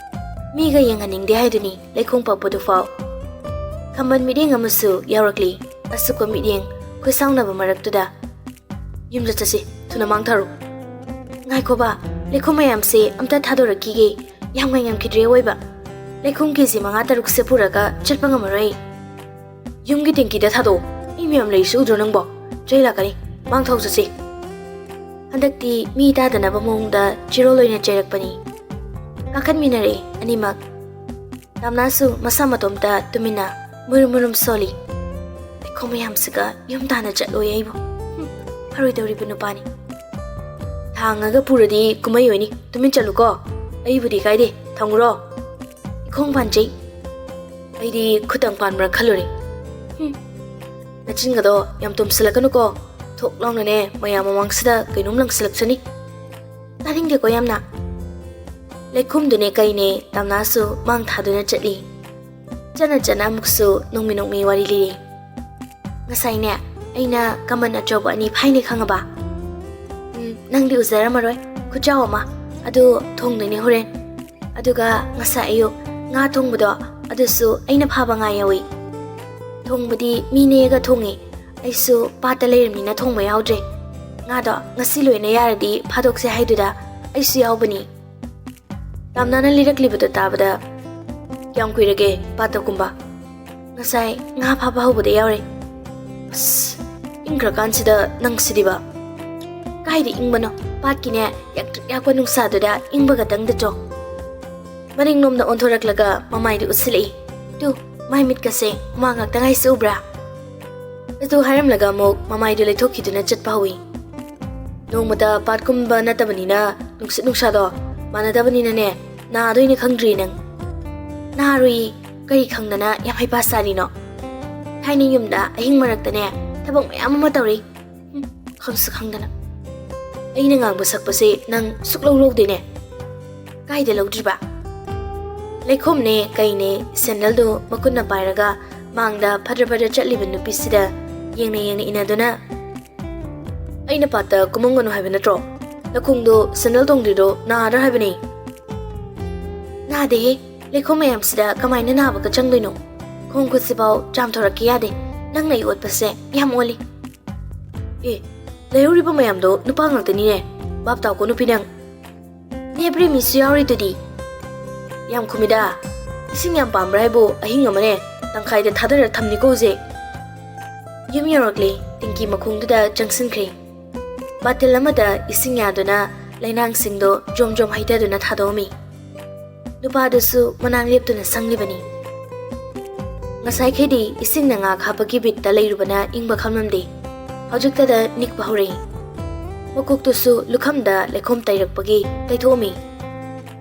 ꯃꯤꯒ ꯌꯦꯡꯍꯟꯅꯤꯡꯗꯦ ꯍꯥꯏꯗꯨꯅꯤ ꯂꯩꯈꯣꯝ ꯄꯛꯄꯗꯨ ꯐꯥꯎ꯫ ꯈꯝꯕꯟ ꯃꯤꯠꯌꯦꯡ ꯑꯃꯁꯨ ꯌꯥꯎꯔꯛꯂꯤ꯫ ꯑꯁꯨꯛꯄ ꯃꯤꯠꯌꯦꯡ ꯈꯨꯠꯁꯥꯎꯅꯕ ꯃꯔꯛꯇꯨꯗ꯫ "ꯌꯨꯝꯗ ꯆꯠꯁꯤ, ꯊꯨꯅ ꯃꯥꯡꯊꯔꯣ꯫" "ꯉꯥꯏꯈꯣꯕ, ꯂꯩꯈꯣꯝ ꯃꯌꯥꯝꯁꯦ ꯑꯝꯇ ꯊꯥꯗꯣꯔꯛꯈꯤꯒꯦ꯫ ꯌꯥꯝ ꯉꯥꯏꯉꯝꯈꯤꯗ꯭ꯔꯦ ꯑꯣꯏꯕ꯫ ꯂꯩꯈꯣꯝ ꯀꯦ ꯖꯤ ꯃꯉꯥ ꯇꯔꯨꯛꯁꯦ ꯄꯨꯔꯒ ꯆꯠꯄ ꯉꯝꯃꯔꯣꯏ ꯑꯩ꯫ ꯌꯨꯝꯒꯤ ꯇꯦꯡꯀꯤꯗ ꯊꯥꯗꯣꯛꯑꯣ꯫ ꯃꯤ ꯃꯌꯥꯝ ꯂꯩꯔꯤꯁꯤ ꯎꯗ꯭ꯔꯣ ꯅꯪꯕꯣ? ꯆꯩ ꯂꯥꯛꯀꯅꯤ꯫ ꯃꯥꯡꯊꯧ ꯆꯠꯁꯤ꯫" ꯍꯟꯗꯛꯇꯤ ꯃꯤ ꯇꯥꯗꯅꯕ ꯃꯑꯣꯡꯗ ꯆꯤꯔꯣꯜ ꯑꯣꯏꯅ ꯆꯩꯔꯛꯄꯅꯤ꯫ ꯀꯥꯈꯠꯃꯤꯟꯅꯔꯛꯏ ꯑꯅꯤꯃꯛ꯫ ꯇꯥꯝꯅꯥꯁꯨ ꯃꯁꯥ ꯃꯇꯣꯝꯇ ꯇꯨꯃꯤꯟꯅ ꯃꯨꯔꯨꯝ ꯃꯨꯔꯨꯝ ꯁꯣꯜꯂꯤ꯫ "ꯂꯩꯈꯣꯝ ꯃꯌꯥꯝꯁꯤꯒ ꯌꯨꯝ ꯇꯥꯅ ꯆꯠꯂꯣꯏ ꯑꯩꯕꯨ꯫ ꯍꯨꯝ, ꯐꯔꯣꯏꯗꯧꯔꯤꯕ ꯅꯨꯄꯥꯅꯤ꯫ ꯊꯥꯡꯉꯒ ꯄꯨꯔꯗꯤ ꯀꯨꯝꯍꯩ ꯑꯣꯏꯅꯤ꯫ ꯇꯨꯃꯤꯟ ꯆꯠꯂꯨꯀꯣ꯫ ꯑꯩꯕꯨꯗꯤ ꯀꯥꯏꯗꯦ, ꯊꯝꯈ꯭ꯔꯣ꯫" "ꯏꯈꯣꯡ ꯄꯥꯟꯖꯩ꯫" "ꯑꯩꯗꯤ ꯈꯨꯇꯪ ꯄꯥꯟꯕ꯭ꯔꯥ ꯈꯜꯂꯨꯔꯦ꯫" "ꯍꯨꯝ, ꯅꯆꯤꯟꯒꯗꯣ ꯌꯥꯝ ꯇꯨꯝꯁꯤꯜꯂꯛꯀꯅꯨꯀꯣ꯫ ꯊꯣꯛ ꯂꯥꯎꯅꯅꯦ ꯃꯌꯥꯝ ꯃꯃꯥꯡꯁꯤꯗ ꯀꯩꯅꯣꯝ ꯂꯪꯁꯤꯜꯂꯛꯁꯅꯤ꯫ ꯇꯥꯅꯤꯡꯗꯦꯀꯣ ꯌꯥꯝꯅ꯫" ꯂꯩꯈꯨꯝꯗꯨꯅꯦ ꯀꯩꯅꯦ ꯇꯥꯝꯅꯥꯁꯨ ꯃꯥꯡ ꯊꯥꯗꯨꯅ ꯆꯠꯂꯤ꯫ ꯆꯠꯅ ꯆꯠꯅ ꯑꯃꯨꯛꯁꯨ ꯅꯣꯡꯃꯤ ꯅꯣꯡꯃꯤ ꯋꯥꯔꯤ ꯂꯤꯔꯤ꯫ "ꯉꯁꯥꯏꯅꯦ, ꯑꯩꯅ ꯀꯃꯟ ꯑꯆꯧꯕ ꯑꯅꯤ ꯐꯥꯏꯅꯦ ꯈꯪꯉꯕ?" "ꯎꯝ, ꯅꯪꯗꯤ ꯎꯖꯔꯝꯃꯔꯣꯏ, ꯈꯨꯆꯥꯎ ꯑꯃ꯫ ꯑꯗꯨ ꯊꯣꯡꯗꯣꯏꯅꯦ ꯍꯣꯔꯦꯟ꯫ ꯑꯗꯨꯒ ꯉꯁꯥꯏ ꯑꯌꯨꯛ ꯉꯥ ꯊꯣꯡꯕꯗꯣ, ꯑꯗꯨꯁꯨ ꯑꯩꯅ ꯐꯥꯕ ꯉꯥ ꯌꯥꯎꯏ꯫ ꯊꯣꯡꯕꯗꯤ ꯃꯤ ꯅꯦꯛꯑꯒ ꯊꯣꯡꯉꯤ꯫ ꯑꯩꯁꯨ ꯄꯥꯠꯇ ꯂꯩꯔꯝꯅꯤꯅ ꯊꯣꯡꯕ ꯌꯥꯎꯗ꯭ꯔꯦ꯫ ꯉꯥꯗꯣ ꯉꯁꯤ ꯂꯣꯏꯅ ꯌꯥꯔꯗꯤ ꯐꯥꯗꯣꯛꯁꯦ ꯍꯥꯏꯗꯨꯗ ꯑꯩꯁꯨ ꯌꯥꯎꯕꯅꯤ꯫" ꯔꯥꯝꯅꯥꯅ ꯂꯤꯔꯛꯂꯤꯕꯗꯨ ꯇꯥꯕꯗ, "ꯀꯌꯥꯝ ꯀꯨꯏꯔꯒꯦ ꯄꯥꯠꯇ ꯀꯨꯝꯕ?" "ꯉꯁꯥꯏ ꯉꯥ ꯐꯥꯕ ꯍꯧꯕꯗ ꯌꯥꯎꯔꯦ꯫" "ꯑꯁ, ꯏꯪꯈ꯭ꯔꯀꯥꯟꯁꯤꯗ ꯅꯪꯁꯤꯗꯤꯕ!" "ꯀꯥꯏꯗ ꯏꯪꯕꯅꯣ? ꯄꯥꯠꯀꯤꯅꯦ ꯌꯥꯛꯇ꯭ꯔꯤꯛ ꯌꯥꯛꯄ ꯅꯨꯡꯁꯥꯗꯨꯗ ꯏꯪꯕꯒ ꯇꯪꯗ ꯆꯣ꯫" ꯃꯅꯤꯡꯂꯣꯝꯗ ꯑꯣꯟꯊꯣꯔꯛꯂꯒ ꯃꯃꯥꯏꯗꯨ ꯎꯠꯁꯤꯜꯂꯛꯏ꯫ "ꯇꯨ, ꯃꯥꯏ ꯃꯤꯠꯀꯁꯦ ꯍꯨꯃꯥꯡ ꯉꯥꯛꯇ ꯉꯥꯏꯁꯤ ꯎꯕ꯭ꯔꯥ?" ꯑꯗꯨ ꯍꯥꯏꯔꯝꯂꯒ ꯑꯃꯨꯛ ꯃꯃꯥꯏꯗꯨ ꯂꯩꯊꯣꯛꯈꯤꯗꯨꯅ ꯆꯠꯄ ꯍꯧꯏ꯫ "ꯅꯣꯡꯃꯇ ꯄꯥꯠ ꯀꯨꯝꯕ ꯅꯠꯇꯕꯅꯤꯅ ꯅꯨꯡꯁꯤꯠ ꯅꯨꯡꯁꯥꯗꯣ ꯃꯥꯟꯅꯗꯕꯅꯤꯅꯅꯦ, ꯅꯥꯗꯣꯏꯅꯦ ꯈꯪꯗ꯭ꯔꯤ ꯅꯪ꯫" "ꯅꯥꯔꯨꯏ, ꯀꯔꯤ ꯈꯪꯗꯅ ꯌꯥꯝ ꯍꯩꯄꯥ ꯁꯥꯔꯤꯅꯣ? ꯊꯥꯏꯅ ꯌꯨꯝꯗ ꯑꯍꯤꯡ ꯃꯔꯛꯇꯅꯦ ꯊꯕꯛ ꯃꯌꯥꯝ ꯑꯃ ꯇꯧꯔꯤ꯫ ꯍꯨꯝ, ꯈꯪꯁꯨ ꯈꯪꯗꯅ꯫ ꯑꯩꯅ ꯉꯥꯡꯕ ꯁꯛꯄꯁꯦ ꯅꯪ ꯁꯨꯛꯂꯧ ꯂꯧꯗꯦꯅꯦ꯫" "ꯀꯥꯏꯗ ꯂꯧꯗ꯭ꯔꯤꯕ?" ꯂꯩꯈꯣꯝꯅꯦ ꯀꯩꯅꯦ ꯁꯦꯟꯗꯜꯗꯨ ꯃꯈꯨꯠꯅ ꯄꯥꯏꯔꯒ ꯃꯥꯡꯗ ꯐꯗ꯭ꯔ ꯐꯗ꯭ꯔ ꯆꯠꯂꯤꯕ ꯅꯨꯄꯤꯁꯤꯗ ꯌꯦꯡꯅ ꯌꯦꯡꯅ ꯏꯟꯅꯗꯨꯅ, "ꯑꯩꯅ ꯄꯥꯠꯇ ꯀꯨꯝꯃꯝꯒꯅꯨ ꯍꯥꯏꯕ ꯅꯠꯇ꯭ꯔꯣ? ꯅꯈꯣꯡꯗꯣ ꯁꯦꯟꯗꯜ ꯇꯣꯡꯗ꯭ꯔꯤꯗꯣ ꯅꯥꯗ꯭ꯔꯥ ꯍꯥꯏꯕꯅꯤ꯫" "ꯅꯥꯗꯦꯍꯦ, ꯂꯩꯈꯣꯝ ꯃꯌꯥꯝꯁꯤꯗ ꯀꯃꯥꯏꯅ ꯅꯥꯕꯒ ꯆꯪꯗꯣꯏꯅꯣ? ꯈꯣꯡ ꯈꯨꯠꯁꯤꯐꯥꯎ ꯆꯥꯝꯊꯣꯔꯛꯀꯦ ꯌꯥꯗꯦ꯫ ꯅꯪꯅ ꯑꯩ ꯑꯣꯠꯄꯁꯦ ꯌꯥꯝ ꯑꯣꯜꯂꯤ꯫" "ꯑꯦ, ꯂꯩꯍꯧꯔꯤꯕ ꯃꯌꯥꯝꯗꯣ ꯅꯨꯄꯥ ꯉꯥꯛꯇꯅꯤꯅꯦ꯫ ꯚꯥꯞ ꯇꯥꯎꯀꯣ ꯅꯨꯄꯤ ꯅꯪ꯫ ꯅꯦ ꯄ꯭ꯔꯦꯃꯤꯁꯨ ꯌꯥꯎꯔꯤꯗꯨꯗꯤ꯫" "ꯌꯥꯝ ꯈꯨꯝꯃꯤꯗ꯫ ꯏꯁꯤꯡ ꯌꯥꯝ ꯄꯥꯝꯕ꯭ꯔꯥ ꯍꯥꯏꯕꯨ ꯑꯍꯤꯡ ꯑꯃꯅꯦ ꯇꯪꯈꯥꯏꯗ ꯊꯥꯗꯔ ꯊꯝꯅꯤꯀꯣ ꯍꯧꯖꯤꯛ꯫" ꯌꯨꯝ ꯌꯧꯔꯛꯂꯦ꯫ ꯇꯤꯡꯀꯤ ꯃꯈꯣꯡꯗꯨꯗ ꯆꯪꯁꯤꯟꯈ꯭ꯔꯦ꯫ ꯕꯥꯇꯤꯜ ꯑꯃꯗ ꯏꯁꯤꯡ ꯌꯥꯗꯨꯅ ꯂꯩꯅꯥꯡꯁꯤꯡꯗꯣ ꯖꯣꯝ ꯖꯣꯝ ꯍꯩꯊꯗꯨꯅ ꯊꯥꯗꯣꯛꯑꯝꯃꯤ꯫ ꯅꯨꯄꯥꯗꯨꯁꯨ ꯃꯅꯥꯛ ꯂꯦꯞꯇꯨꯅ ꯁꯪꯂꯤꯕꯅꯤ꯫ ꯉꯁꯥꯏꯈꯩꯗꯤ ꯏꯁꯤꯡꯅ ꯉꯥ ꯍꯥꯞꯄꯒꯤ ꯕꯤꯠꯇ ꯂꯩꯔꯨꯕꯅ ꯏꯪꯕ ꯈꯪꯂꯝꯗꯦ꯫ ꯍꯧꯖꯤꯛꯇꯗ ꯅꯤꯛꯄ ꯍꯧꯔꯛꯏ꯫ ꯃꯀꯣꯛꯇꯨꯁꯨ ꯂꯨꯈꯝꯗ ꯂꯩꯈꯣꯝ ꯇꯩꯔꯛꯄꯒꯤ ꯇꯩꯊꯣꯛꯑꯝꯃꯤ꯫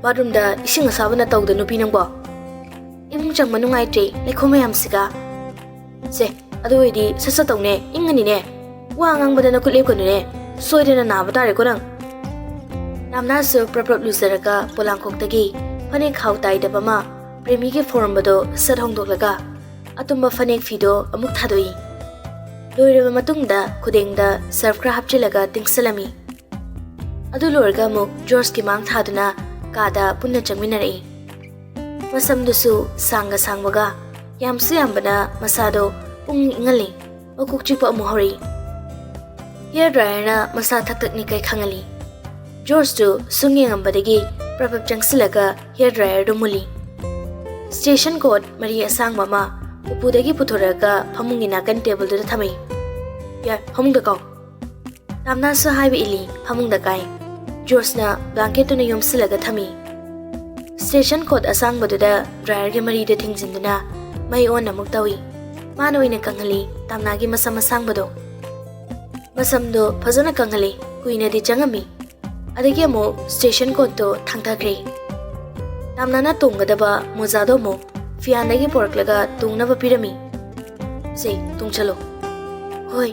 "ꯕꯥꯠꯔꯨꯝꯗ ꯏꯁꯤꯡ ꯑꯁꯥꯕꯅ ꯇꯧꯗ ꯅꯨꯄꯤ ꯅꯪꯕꯣ꯫ ꯏꯃꯨꯡ ꯆꯪꯕ ꯅꯨꯡꯉꯥꯏꯇ꯭ꯔꯦ ꯂꯩꯈꯣꯝ ꯃꯌꯥꯝꯁꯤꯒ꯫" "ꯁꯦ, ꯑꯗꯨ ꯑꯣꯏꯗꯤ ꯁꯠ ꯁꯠ ꯇꯧꯅꯦ, ꯏꯪꯉꯅꯤꯅꯦ꯫ ꯋꯥ ꯉꯥꯡꯕꯗ ꯅꯈꯨꯠ ꯂꯦꯞꯀꯅꯨꯅꯦ, ꯁꯣꯏꯗꯅ ꯅꯥꯕ ꯇꯥꯔꯦꯀꯣ ꯅꯪ꯫" ꯔꯥꯝꯅꯥꯁꯁꯨ ꯄ꯭ꯔꯞ ꯄ꯭ꯔꯞ ꯂꯨꯖꯔꯒ ꯄꯣꯂꯥꯡꯈꯣꯛꯇꯒꯤ ꯐꯅꯦꯛ ꯈꯥꯎ ꯇꯥꯏꯗꯕ ꯑꯃ ꯄ꯭ꯔꯦꯃꯤꯒꯤ ꯐꯣꯔꯝꯕꯗꯣ ꯁꯠ ꯍꯣꯡꯗꯣꯛꯂꯒ ꯑꯇꯨꯝꯕ ꯐꯅꯦꯛ ꯐꯤꯗꯣ ꯑꯃꯨꯛ ꯊꯥꯗꯣꯛꯏ꯫ ꯂꯣꯏꯔꯕ ꯃꯇꯨꯡꯗ ꯈꯨꯗꯦꯡꯗ ꯁꯔꯐ ꯈꯔ ꯍꯥꯞꯆꯤꯜꯂꯒ ꯇꯤꯡꯁꯤꯜꯂꯝꯃꯤ꯫ ꯑꯗꯨ ꯂꯣꯏꯔꯒ ꯑꯃꯨꯛ ꯖꯣꯔꯖꯀꯤ ꯃꯥꯡ ꯊꯥꯗꯨꯅ ꯀꯥꯗ ꯄꯨꯟꯅ ꯆꯪꯃꯤꯟꯅꯔꯛꯏ꯫ ꯃꯁꯝꯗꯨꯁꯨ ꯁꯥꯡꯒ ꯁꯥꯡꯕꯒ ꯌꯥꯝꯁꯨ ꯌꯥꯝꯕꯅ ꯃꯁꯥꯗꯣ ꯄꯨꯡ ꯏꯪꯍꯜꯂꯤ꯫ ꯃꯀꯣꯛ ꯆꯤꯛꯄ ꯑꯃꯨꯛ ꯍꯧꯔꯛꯏ꯫ ꯍꯤꯌꯔ ꯗ꯭ꯔꯥꯏꯌꯔꯅ ꯃꯁꯥ ꯊꯛ ꯊꯛ ꯅꯤꯛꯀꯩ ꯈꯪꯍꯜꯂꯤ꯫ ꯖꯣꯔꯖꯇꯨ ꯁꯨꯝ ꯌꯦꯡꯉꯝꯕꯗꯒꯤ ꯄ꯭ꯔꯕꯞ ꯆꯪꯁꯤꯜꯂꯒ ꯍꯤꯌꯔ ꯗ꯭ꯔꯥꯏꯌꯔꯗꯨ ꯃꯨꯜꯂꯤ꯫ ꯁ꯭ꯇꯦꯁꯟ ꯀꯣꯠ ꯃꯔꯤ ꯑꯁꯥꯡꯕ ꯑꯃ ꯎꯄꯨꯗꯒꯤ ꯄꯨꯊꯣꯔꯛꯑꯒ ꯐꯃꯨꯡꯒꯤ ꯅꯥꯀꯟ ꯇꯦꯕꯜꯗꯨꯗ ꯊꯝꯃꯤ꯫ "ꯌꯥꯔꯦ, ꯐꯃꯨꯡꯗ ꯀꯥꯎ꯫" ꯇꯥꯝꯅꯥꯁꯨ ꯍꯥꯏꯕ ꯏꯜꯂꯤ, ꯐꯃꯨꯡꯗ ꯀꯥꯏ꯫ ꯖꯣꯔꯖꯅ ꯕ꯭ꯂꯥꯡꯀꯦꯠꯇꯨꯅ ꯌꯣꯝꯁꯤꯜꯂꯒ ꯊꯝꯃꯤ꯫ ꯁ꯭ꯇꯦꯁꯟ ꯀꯣꯠ ꯑꯁꯥꯡꯕꯗꯨꯗ ꯗ꯭ꯔꯥꯏꯌꯔꯒꯤ ꯃꯔꯤꯗ ꯊꯤꯡꯖꯤꯟꯗꯨꯅ ꯃꯩ ꯑꯣꯟ ꯑꯃꯨꯛ ꯇꯧꯏ꯫ ꯃꯥꯅ ꯑꯣꯏꯅ ꯀꯪꯍꯜꯂꯤ ꯇꯥꯝꯅꯥꯒꯤ ꯃꯁꯝ ꯑꯁꯥꯡꯕꯗꯣ꯫ ꯃꯁꯝꯗꯣ ꯐꯖꯅ ꯀꯪꯍꯜꯂꯤ, ꯀꯨꯏꯅꯗꯤ ꯆꯪꯉꯝꯃꯤ꯫ ꯑꯗꯒꯤ ꯑꯃꯨꯛ ꯁ꯭ꯇꯦꯁꯟ ꯀꯣꯠꯇꯣ ꯊꯥꯡꯊꯈ꯭ꯔꯦ꯫ ꯇꯥꯝꯅꯥꯅ ꯇꯣꯡꯒꯗꯕ ꯃꯣꯖꯥꯗꯣ ꯑꯃꯨꯛ ꯐꯤꯌꯥꯟꯗꯒꯤ ꯄꯣꯔꯛꯂꯒ ꯇꯣꯡꯅꯕ ꯄꯤꯔꯝꯃꯤ꯫ "ꯁꯦ, ꯇꯣꯡꯁꯜꯂꯣ꯫" "ꯍꯣꯏ꯫"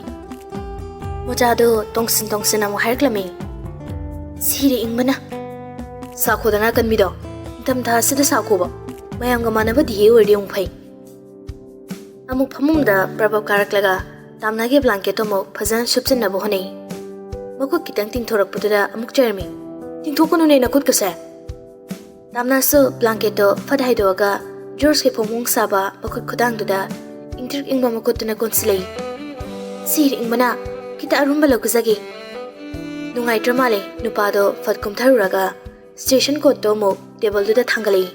ꯃꯣꯖꯥꯗꯣ ꯇꯣꯡꯁꯤꯟ ꯇꯣꯡꯁꯤꯟ ꯑꯃꯨꯛ ꯍꯥꯏꯔꯛꯂꯝꯃꯤ꯫ "ꯁꯤꯔꯦ ꯏꯪꯕꯅ꯫" "ꯁꯥꯈꯣꯗꯅ ꯀꯟꯕꯤꯗꯣ, ꯅꯤꯡꯊꯝꯊꯥ ꯑꯁꯤꯗ ꯁꯥꯈꯣꯕ꯫ ꯃꯌꯥꯝꯒ ꯃꯥꯟꯅꯕ ꯗꯤꯍꯦ ꯑꯣꯏꯔꯗꯤ ꯑꯃꯨꯛ ꯐꯩ꯫" ꯑꯃꯨꯛ ꯐꯃꯨꯡꯗ ꯄ꯭ꯔꯕꯞ ꯀꯥꯔꯛꯂꯒ ꯇꯥꯝꯅꯥꯒꯤ ꯕ꯭ꯂꯥꯡꯀꯦꯠꯇꯣ ꯑꯃꯨꯛ ꯐꯖꯅ ꯁꯨꯞꯆꯤꯟꯅꯕ ꯍꯣꯠꯅꯩ꯫ ꯃꯈꯨꯠ ꯈꯤꯇꯪ ꯇꯤꯡꯊꯣꯔꯛꯄꯗꯨꯗ ꯑꯃꯨꯛ ꯆꯩꯔꯝꯃꯤ꯫ "ꯇꯤꯡꯊꯣꯛꯀꯅꯨꯅꯦ ꯅꯈꯨꯠꯀꯁꯦ꯫" ꯇꯥꯝꯅꯥꯁꯨ ꯕ꯭ꯂꯥꯡꯀꯦꯠꯇꯣ ꯐꯠ ꯍꯥꯏꯗꯣꯛꯑꯒ ꯖꯣꯔꯖꯀꯤ ꯐꯣꯡ ꯐꯣꯡ ꯁꯥꯕ ꯃꯈꯨꯠ ꯈꯨꯗꯥꯡꯗꯨꯗ ꯏꯪꯇ꯭ꯔꯤꯛ ꯏꯪꯕ ꯃꯈꯨꯠꯇꯨꯅ ꯀꯣꯟꯁꯤꯜꯂꯛꯏ꯫ "ꯁꯤꯔꯦ ꯏꯪꯕꯅ, ꯈꯤꯇ ꯑꯔꯨꯝꯕ ꯂꯧꯈꯠꯆꯒꯦ꯫" ꯅꯨꯡꯉꯥꯏꯇ꯭ꯔ ꯃꯥꯜꯂꯦ, ꯅꯨꯄꯥꯗꯣ ꯐꯠ ꯀꯨꯝꯊꯔꯨꯔꯒ ꯁ꯭ꯇꯦꯁꯟ ꯀꯣꯠꯇꯣ ꯑꯃꯨꯛ ꯇꯦꯕꯜꯗꯨꯗ ꯊꯥꯡꯒꯠꯂꯛꯏ꯫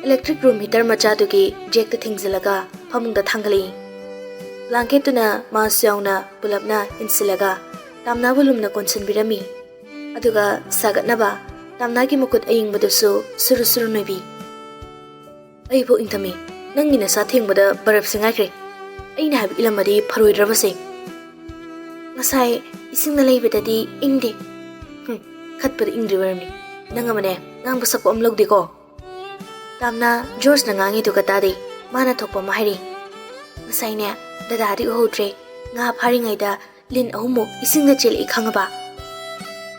ꯏꯂꯦꯛꯇ꯭ꯔꯤꯛ ꯔꯨꯝ ꯍꯤꯇꯔ ꯃꯆꯥꯗꯨꯒꯤ ꯖꯦꯛꯇ ꯊꯤꯡꯖꯤꯜꯂꯒ ꯐꯃꯨꯡꯗ ꯊꯥꯡꯒꯠꯂꯛꯏ꯫ ꯕ꯭ꯂꯥꯡꯀꯦꯠꯇꯨꯅ ꯃꯥꯁꯨ ꯌꯥꯎꯅ ꯄꯨꯂꯞꯅ ꯏꯟꯁꯤꯜꯂꯒ ꯇꯥꯝꯅꯥꯕꯨ ꯂꯨꯝꯅ ꯀꯣꯟꯁꯤꯟꯕꯤꯔꯝꯃꯤ꯫ ꯑꯗꯨꯒ ꯁꯥꯒꯠꯅꯕ ꯇꯥꯝꯅꯥꯒꯤ ꯃꯈꯨꯠ ꯑꯏꯪꯕꯗꯨꯁꯨ ꯁꯨꯔꯨ ꯁꯨꯔꯨ ꯅꯣꯏꯕꯤ꯫ "ꯑꯩꯕꯨ ꯏꯪꯊꯝꯃꯤ, ꯅꯪꯒꯤ ꯅꯁꯥ ꯊꯦꯡꯕꯗ ꯕꯔꯞꯁꯦ ꯉꯥꯏꯈ꯭ꯔꯦ꯫ ꯑꯩꯅ ꯍꯥꯏꯕ ꯏꯜꯂꯝꯃꯗꯤ ꯐꯔꯣꯏꯗ꯭ꯔꯕꯁꯦ꯫" "ꯉꯁꯥꯏ ꯏꯁꯤꯡꯅ ꯂꯩꯕꯗꯗꯤ ꯏꯪꯗꯦ꯫" "ꯍꯨꯝ, ꯈꯠꯄꯗ ꯏꯪꯗ꯭ꯔꯤ ꯑꯣꯏꯔꯝꯅꯤ꯫ ꯅꯪ ꯑꯃꯅꯦ, ꯉꯥꯡꯕ ꯁꯛꯄ ꯑꯃ ꯂꯧꯗꯦꯀꯣ꯫" ꯇꯥꯝꯅ ꯖꯣꯔꯖꯅ ꯉꯥꯡꯉꯤꯗꯨꯒ ꯇꯥꯗꯦ꯫ ꯃꯥꯅ ꯊꯣꯛꯄ ꯑꯃ ꯍꯥꯏꯔꯤ꯫ "ꯉꯁꯥꯏꯅꯦ, ꯗꯗꯥꯗꯤ ꯎꯍꯧꯗ꯭ꯔꯦ꯫ ꯉꯥ ꯐꯥꯔꯤꯉꯩꯗ ꯂꯤꯟ ꯑꯍꯨꯝꯃꯨꯛ ꯏꯁꯤꯡꯗ ꯆꯦꯜꯂꯛꯏ ꯈꯪꯉꯕ?"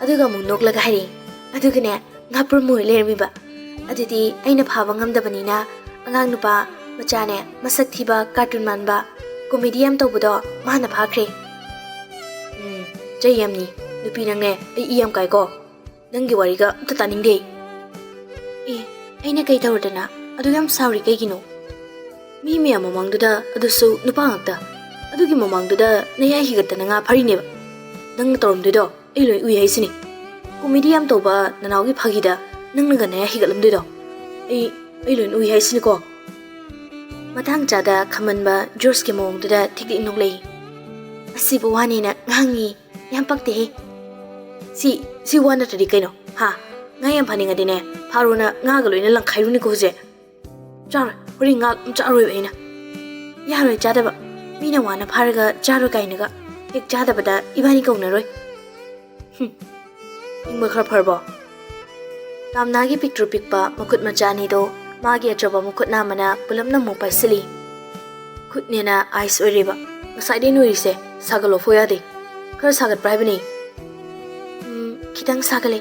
ꯑꯗꯨꯒ ꯑꯃꯨꯛ ꯅꯣꯛꯂꯒ ꯍꯥꯏꯔꯛꯏ, "ꯑꯗꯨꯒꯅꯦ, ꯉꯥꯄ꯭ꯔꯨꯝ ꯑꯣꯏ ꯂꯩꯔꯝꯃꯤꯕ꯫ ꯑꯗꯨꯗꯤ ꯑꯩꯅ ꯐꯥꯕ ꯉꯝꯗꯕꯅꯤꯅ ꯑꯉꯥꯡ ꯅꯨꯄꯥ ꯃꯆꯥꯅꯦ, ꯃꯁꯛ ꯊꯤꯕ, ꯀꯥꯔꯇꯨꯟ ꯃꯥꯟꯕ, ꯀꯣꯃꯦꯗꯤ ꯌꯥꯝ ꯇꯧꯕꯗꯣ, ꯃꯥꯅ ꯐꯥꯈ꯭ꯔꯦ꯫" "ꯎꯝ, ꯆꯩ ꯌꯥꯝꯅꯤ꯫ ꯅꯨꯄꯤ ꯅꯪꯅꯦ, ꯑꯩ ꯏ ꯌꯥꯝ ꯀꯥꯏꯀꯣ꯫ ꯅꯪꯒꯤ ꯋꯥꯔꯤꯒ ꯑꯝꯇ ꯇꯥꯅꯤꯡꯗꯦ꯫" "ꯑꯦ, ꯑꯩꯅ ꯀꯩ ꯇꯧꯔꯗꯅ ꯑꯗꯨ ꯌꯥꯝ ꯁꯥꯎꯔꯤ ꯀꯩꯒꯤꯅꯣ? ꯃꯤ ꯃꯌꯥꯝ ꯃꯃꯥꯡꯗꯨꯗ, ꯑꯗꯨꯁꯨ ꯅꯨꯄꯥ ꯉꯥꯛꯇ, ꯑꯗꯨꯒꯤ ꯃꯃꯥꯡꯗꯨꯗ ꯅꯌꯥ ꯍꯤꯒꯠꯇꯅ ꯉꯥ ꯐꯥꯔꯤꯅꯦꯕ꯫ ꯅꯪꯅ ꯇꯧꯔꯝꯗꯣꯏꯗꯣ ꯑꯩ ꯂꯣꯏ ꯎꯏ ꯍꯥꯏꯁꯤꯅꯤ꯫" ꯀꯣꯃꯦꯗꯤ ꯌꯥꯝ ꯇꯧꯕ ꯅꯅꯥꯎꯒꯤ ꯐꯥꯒꯤꯗ ꯅꯪꯅꯒ ꯅꯌꯥ ꯍꯤꯒꯠꯂꯝꯗꯣꯏꯗꯣ? ꯑꯩ ꯑꯩ ꯂꯣꯏꯅ ꯎꯏ ꯍꯥꯏꯁꯤꯅꯤꯀꯣ꯫ ꯃꯇꯥꯡ ꯆꯥꯗ ꯈꯝꯃꯟꯕ ꯖꯣꯔꯖꯀꯤ ꯃꯑꯣꯡꯗꯨꯗ ꯊꯤꯛ ꯊꯤꯛ ꯅꯣꯛꯂꯛꯏ꯫ ꯑꯁꯤꯕꯨ ꯋꯥꯅꯦꯅ ꯉꯥꯡꯉꯤ꯫ ꯌꯥꯝ ꯄꯛꯇꯦꯍꯦ꯫ ꯁꯤ ꯁꯤ ꯋꯥ ꯅꯠꯇ꯭ꯔꯗꯤ ꯀꯩꯅꯣ? ꯍꯥ? ꯉꯥ ꯌꯥꯝ ꯐꯥꯅꯤꯡꯉꯗꯤꯅꯦ, ꯐꯥꯔꯣꯅ ꯉꯥꯒ ꯂꯣꯏꯅ ꯂꯪꯈꯥꯏꯔꯨꯅꯤꯀꯣ ꯍꯧꯖꯤꯛ꯫ ꯆꯥꯔꯣꯏ, ꯍꯣꯔꯦꯟ ꯉꯥ ꯑꯗꯨꯝ ꯆꯥꯔꯣꯏꯕ ꯑꯩꯅ꯫ ꯌꯥꯔꯣꯏ ꯆꯥꯗꯕ꯫ ꯃꯤꯅ ꯋꯥꯅ ꯐꯥꯔꯒ ꯆꯥꯔꯣꯏ ꯀꯥꯏꯅꯒ꯫ ꯍꯦꯛ ꯆꯥꯗꯕꯗ ꯏꯕꯥꯅꯤ ꯀꯧꯅꯔꯣꯏ꯫ ꯍꯨꯝ꯫ ꯏꯪꯕ ꯈꯔ ꯐꯔꯕꯣ? ꯇꯥꯝꯅꯥꯒꯤ ꯄꯤꯛꯇ꯭ꯔꯨ ꯄꯤꯛꯄ ꯃꯈꯨꯠ ꯃꯆꯥ ꯑꯅꯤꯗꯣ ꯃꯥꯒꯤ ꯑꯆꯧꯕ ꯃꯈꯨꯠ ꯅꯥꯝꯃꯅ ꯄꯨꯂꯞꯅ ꯑꯃꯨꯛ ꯄꯥꯏꯁꯤꯜꯂꯤ꯫ ꯈꯨꯠꯅꯦꯅ ꯑꯥꯏꯁ ꯑꯣꯏꯔꯤꯕ꯫ ꯉꯁꯥꯏꯗꯩ ꯅꯣꯏꯔꯤꯁꯦ ꯁꯥꯒꯠꯂꯣ ꯐꯣ ꯌꯥꯗꯦ꯫ ꯈꯔ ꯁꯥꯒꯠꯄ꯭ꯔꯥ ꯍꯥꯏꯕꯅꯤ꯫ ꯎꯝ, ꯈꯤꯇꯪ ꯁꯥꯒꯠꯂꯦ꯫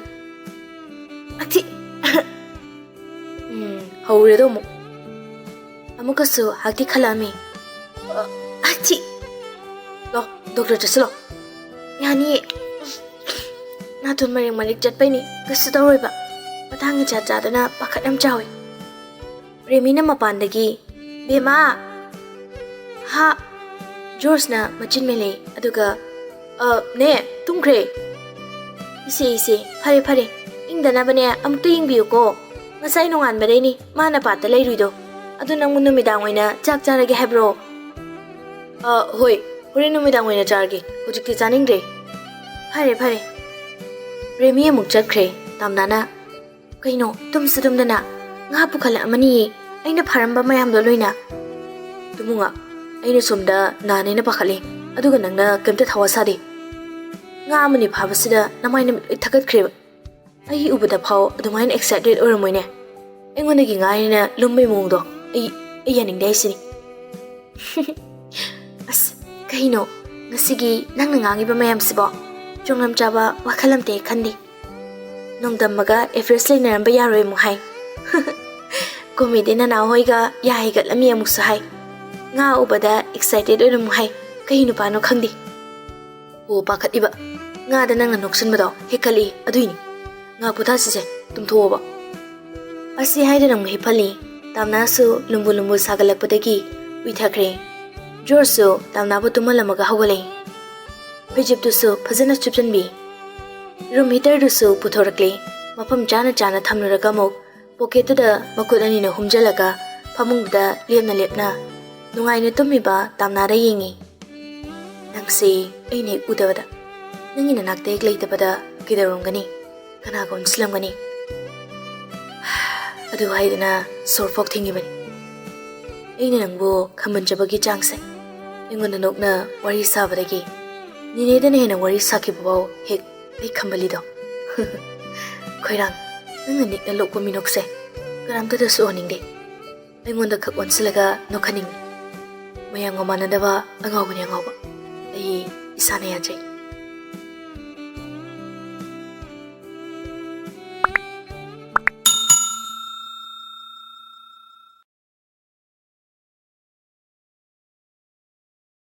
ꯑꯊꯤ! ꯎꯝ, ꯍꯧꯔꯦꯗꯣ ꯑꯃꯨꯛ꯫ ꯑꯃꯨꯛꯀꯁꯨ ꯍꯥꯛꯇꯤ ꯈꯜꯂꯛꯑꯝꯃꯤ꯫ ꯑ, ꯑꯊꯤ! ꯂꯣ, ꯗꯣꯛꯇꯔ ꯆꯠꯁꯤꯜꯂꯣ꯫ ꯌꯥꯅꯤꯌꯦ꯫ ꯅꯥꯇꯣꯟ ꯃꯔꯦꯡ ꯃꯔꯦꯡ ꯆꯠꯄꯩꯅꯤ, ꯀꯩꯁꯨ ꯇꯧꯔꯣꯏꯕ꯫ ꯃꯇꯥꯡ ꯏꯆꯥ ꯆꯥꯗꯅ ꯄꯥꯈꯠ ꯌꯥꯝ ꯆꯥꯎꯏ꯫ ꯔꯦꯃꯤꯅ ꯃꯄꯥꯟꯗꯒꯤ, "ꯕꯦꯝꯃꯥ!" "ꯍꯥ?" ꯖꯣꯔꯖꯅ ꯃꯆꯤꯟ ꯃꯦꯜꯂꯦ, ꯑꯗꯨꯒ, "ꯑ, ꯅꯦ, ꯇꯨꯝꯈ꯭ꯔꯦ?" "ꯏꯁꯦ, ꯏꯁꯦ, ꯐꯔꯦ, ꯐꯔꯦ꯫ ꯏꯪꯗꯅꯕꯅꯦ, ꯑꯃꯨꯛꯇ ꯌꯦꯡꯕꯤꯌꯨꯀꯣ꯫ ꯉꯁꯥꯏ ꯅꯣꯡꯉꯥꯟꯕꯗꯩꯅꯤ ꯃꯥꯅ ꯄꯥꯠꯇ ꯂꯩꯔꯨꯏꯗꯣ꯫ ꯑꯗꯨ ꯅꯪꯕꯨ ꯅꯨꯃꯤꯗꯥꯡ ꯑꯣꯏꯅ ꯆꯥꯛ ꯆꯥꯔꯒꯦ ꯍꯥꯏꯕ꯭ꯔꯣ?" "ꯑ, ꯍꯣꯏ, ꯍꯣꯔꯦꯟ ꯅꯨꯃꯤꯗꯥꯡ ꯑꯣꯏꯅ ꯆꯥꯔꯒꯦ꯫ ꯍꯧꯖꯤꯛꯇꯤ ꯆꯥꯅꯤꯡꯗ꯭ꯔꯦ꯫" "ꯐꯔꯦ, ꯐꯔꯦ꯫" ꯔꯦꯃꯤ ꯑꯃꯨꯛ ꯆꯠꯈ꯭ꯔꯦ꯫ ꯇꯥꯝꯅꯥꯅ, "ꯀꯩꯅꯣ, ꯇꯨꯝꯁꯨ ꯇꯨꯝꯗꯅ ꯉꯥ ꯄꯨꯈꯠꯂꯛꯑꯃꯅꯤꯌꯦ, ꯑꯩꯅ ꯐꯥꯔꯝꯕ ꯃꯌꯥꯝꯗꯣ ꯂꯣꯏꯅ?" "ꯇꯨꯝꯃꯨꯉꯥ, ꯑꯩꯅ ꯁꯣꯝꯗ ꯅꯥꯅꯦꯅ ꯄꯥꯈꯠꯂꯦ, ꯑꯗꯨꯒ ꯅꯪꯅ ꯀꯩꯝꯇ ꯊꯋꯥ ꯁꯥꯗꯦ꯫ ꯉꯥ ꯑꯃꯅꯤ ꯐꯥꯕꯁꯤꯗ ꯅꯃꯥꯏ ꯅꯃꯤꯠ ꯂꯣꯏ ꯊꯛꯀꯠꯈ꯭ꯔꯦꯕ꯫ ꯑꯩ ꯎꯕꯗ ꯐꯥꯎ ꯑꯗꯨꯃꯥꯏꯅ ꯑꯦꯛꯁꯥꯏꯇꯦꯠ ꯑꯣꯏꯔꯝꯃꯣꯏꯅꯦ꯫ ꯑꯩꯉꯣꯟꯗꯒꯤ ꯉꯥ ꯍꯦꯟꯅ ꯂꯨꯝꯕꯩ ꯃꯑꯣꯡꯗꯣ ꯑꯩ, ꯑꯩ ꯌꯥꯅꯤꯡꯗꯦ ꯍꯥꯏꯁꯤꯅꯤ꯫" "ꯑꯁ, ꯀꯩꯅꯣ, ꯉꯁꯤꯒꯤ ꯅꯪꯅ ꯉꯥꯡꯉꯤꯕ ꯃꯌꯥꯝꯁꯤꯕꯣ? ꯆꯣꯡꯂꯝ ꯆꯥꯕ ꯋꯥꯈꯜ ꯑꯝꯇ ꯍꯦꯛ ꯈꯟꯗꯦ꯫ ꯅꯣꯡꯗꯝꯕꯒ ꯑꯦꯐ꯭ꯔꯦꯁ ꯂꯩꯅꯔꯝꯕ ꯌꯥꯔꯣꯏ ꯑꯃꯨꯛ ꯍꯥꯏ꯫ ꯀꯣꯃꯦꯗꯤ ꯅꯅꯥꯎ ꯍꯣꯏꯒ ꯌꯥ ꯍꯩꯒꯠꯂꯝꯃꯤ ꯑꯃꯨꯛꯁꯨ ꯍꯥꯏ꯫ ꯉꯥ ꯎꯕꯗ ꯑꯦꯛꯁꯥꯏꯇꯦꯠ ꯑꯣꯏꯅ ꯑꯃꯨꯛ ꯍꯥꯏ꯫ ꯀꯩ ꯅꯨꯄꯥꯅꯣ ꯈꯪꯗꯦ꯫" "ꯑꯣ, ꯄꯥꯈꯠꯂꯤꯕ꯫ ꯉꯥꯗ ꯅꯪꯅ ꯅꯣꯛꯁꯟꯕꯗꯣ ꯍꯦꯛ ꯈꯜꯂꯤ, ꯑꯗꯨꯏꯅꯤ꯫ ꯉꯥ ꯄꯣꯊꯥꯁꯤꯁꯦ, ꯇꯨꯝꯊꯣꯛꯑꯣꯕ꯫" ꯑꯁꯤ ꯍꯥꯏꯗꯅ ꯑꯃꯨꯛ ꯍꯤꯞꯍꯜꯂꯤ꯫ ꯇꯥꯝꯅꯥꯁꯨ ꯂꯨꯝꯕꯨ ꯂꯨꯝꯕꯨ ꯁꯥꯒꯠꯂꯛꯄꯗꯒꯤ ꯎꯏꯊꯈ꯭ꯔꯦ꯫ ꯖꯣꯔꯖꯁꯨ ꯇꯥꯝꯅꯥꯕꯨ ꯇꯨꯝꯍꯜꯂꯝꯃꯒ ꯍꯧꯒꯠꯂꯛꯏ꯫ ꯐꯩꯖꯨꯞꯇꯨꯁꯨ ꯐꯖꯅ ꯆꯨꯞꯁꯤꯟꯕꯤ꯫ ꯔꯨꯝ ꯍꯤꯇꯔꯗꯨꯁꯨ ꯄꯨꯊꯣꯔꯛꯂꯦ꯫ ꯃꯐꯝ ꯆꯥꯅ ꯆꯥꯅ ꯊꯝꯂꯨꯔꯒ ꯑꯃꯨꯛ ꯄꯣꯀꯦꯠꯇꯨꯗ ꯃꯈꯨꯠ ꯑꯅꯤꯅ ꯍꯨꯝꯖꯤꯜꯂꯒ ꯐꯃꯨꯡꯗꯨꯗ ꯂꯦꯞꯅ ꯂꯦꯞꯅ ꯅꯨꯡꯉꯥꯏꯅ ꯇꯨꯝꯃꯤꯕ ꯇꯥꯝꯅꯥꯗ ꯌꯦꯡꯉꯤ꯫ "ꯅꯪꯁꯦ ꯑꯩꯅ ꯍꯦꯛ ꯎꯗꯕꯗ, ꯅꯪꯒꯤ ꯅꯅꯥꯛꯇ ꯍꯦꯛ ꯂꯩꯇꯕꯗ ꯀꯩꯗꯧꯔꯝꯒꯅꯤ? ꯀꯅꯥꯒ ꯑꯣꯟꯁꯤꯜꯂꯝꯒꯅꯤ?" ꯑꯗꯨ ꯍꯥꯏꯗꯨꯅ ꯁꯣꯔ ꯐꯥꯎ ꯊꯤꯡꯉꯤꯕꯅꯤ꯫ ꯑꯩꯅ ꯅꯪꯕꯨ ꯈꯝꯕꯟꯖꯕꯒꯤ ꯆꯥꯡꯁꯦ, ꯑꯩꯉꯣꯟꯗ ꯅꯣꯛꯅ ꯋꯥꯔꯤ ꯁꯥꯕꯗꯒꯤ ꯅꯦꯅꯦꯗꯅ ꯍꯦꯟꯅ ꯋꯥꯔꯤ ꯁꯥꯈꯤꯕꯐꯥꯎ ꯍꯦꯛ ꯑꯩ ꯈꯝꯕꯜꯂꯤꯗꯣ꯫ ꯈꯣꯏꯔꯥꯡ, ꯅꯪꯅ ꯅꯤꯛꯅ ꯂꯣꯛꯄ ꯃꯤꯅꯣꯛꯁꯦ ꯀꯅꯥꯝꯇꯗꯁꯨ ꯎꯍꯟꯅꯤꯡꯗꯦ꯫ ꯑꯩꯉꯣꯟꯗ ꯈꯛ ꯑꯣꯟꯁꯤꯜꯂꯒ ꯅꯣꯛꯍꯟꯅꯤꯡꯉꯤ꯫ ꯃꯌꯥꯝꯒ ꯃꯥꯟꯅꯗꯕ ꯑꯉꯥꯎꯕꯅꯤ ꯑꯉꯥꯎꯕ꯫ ꯑꯩ ꯏꯁꯥꯅ ꯌꯥꯖꯩ꯫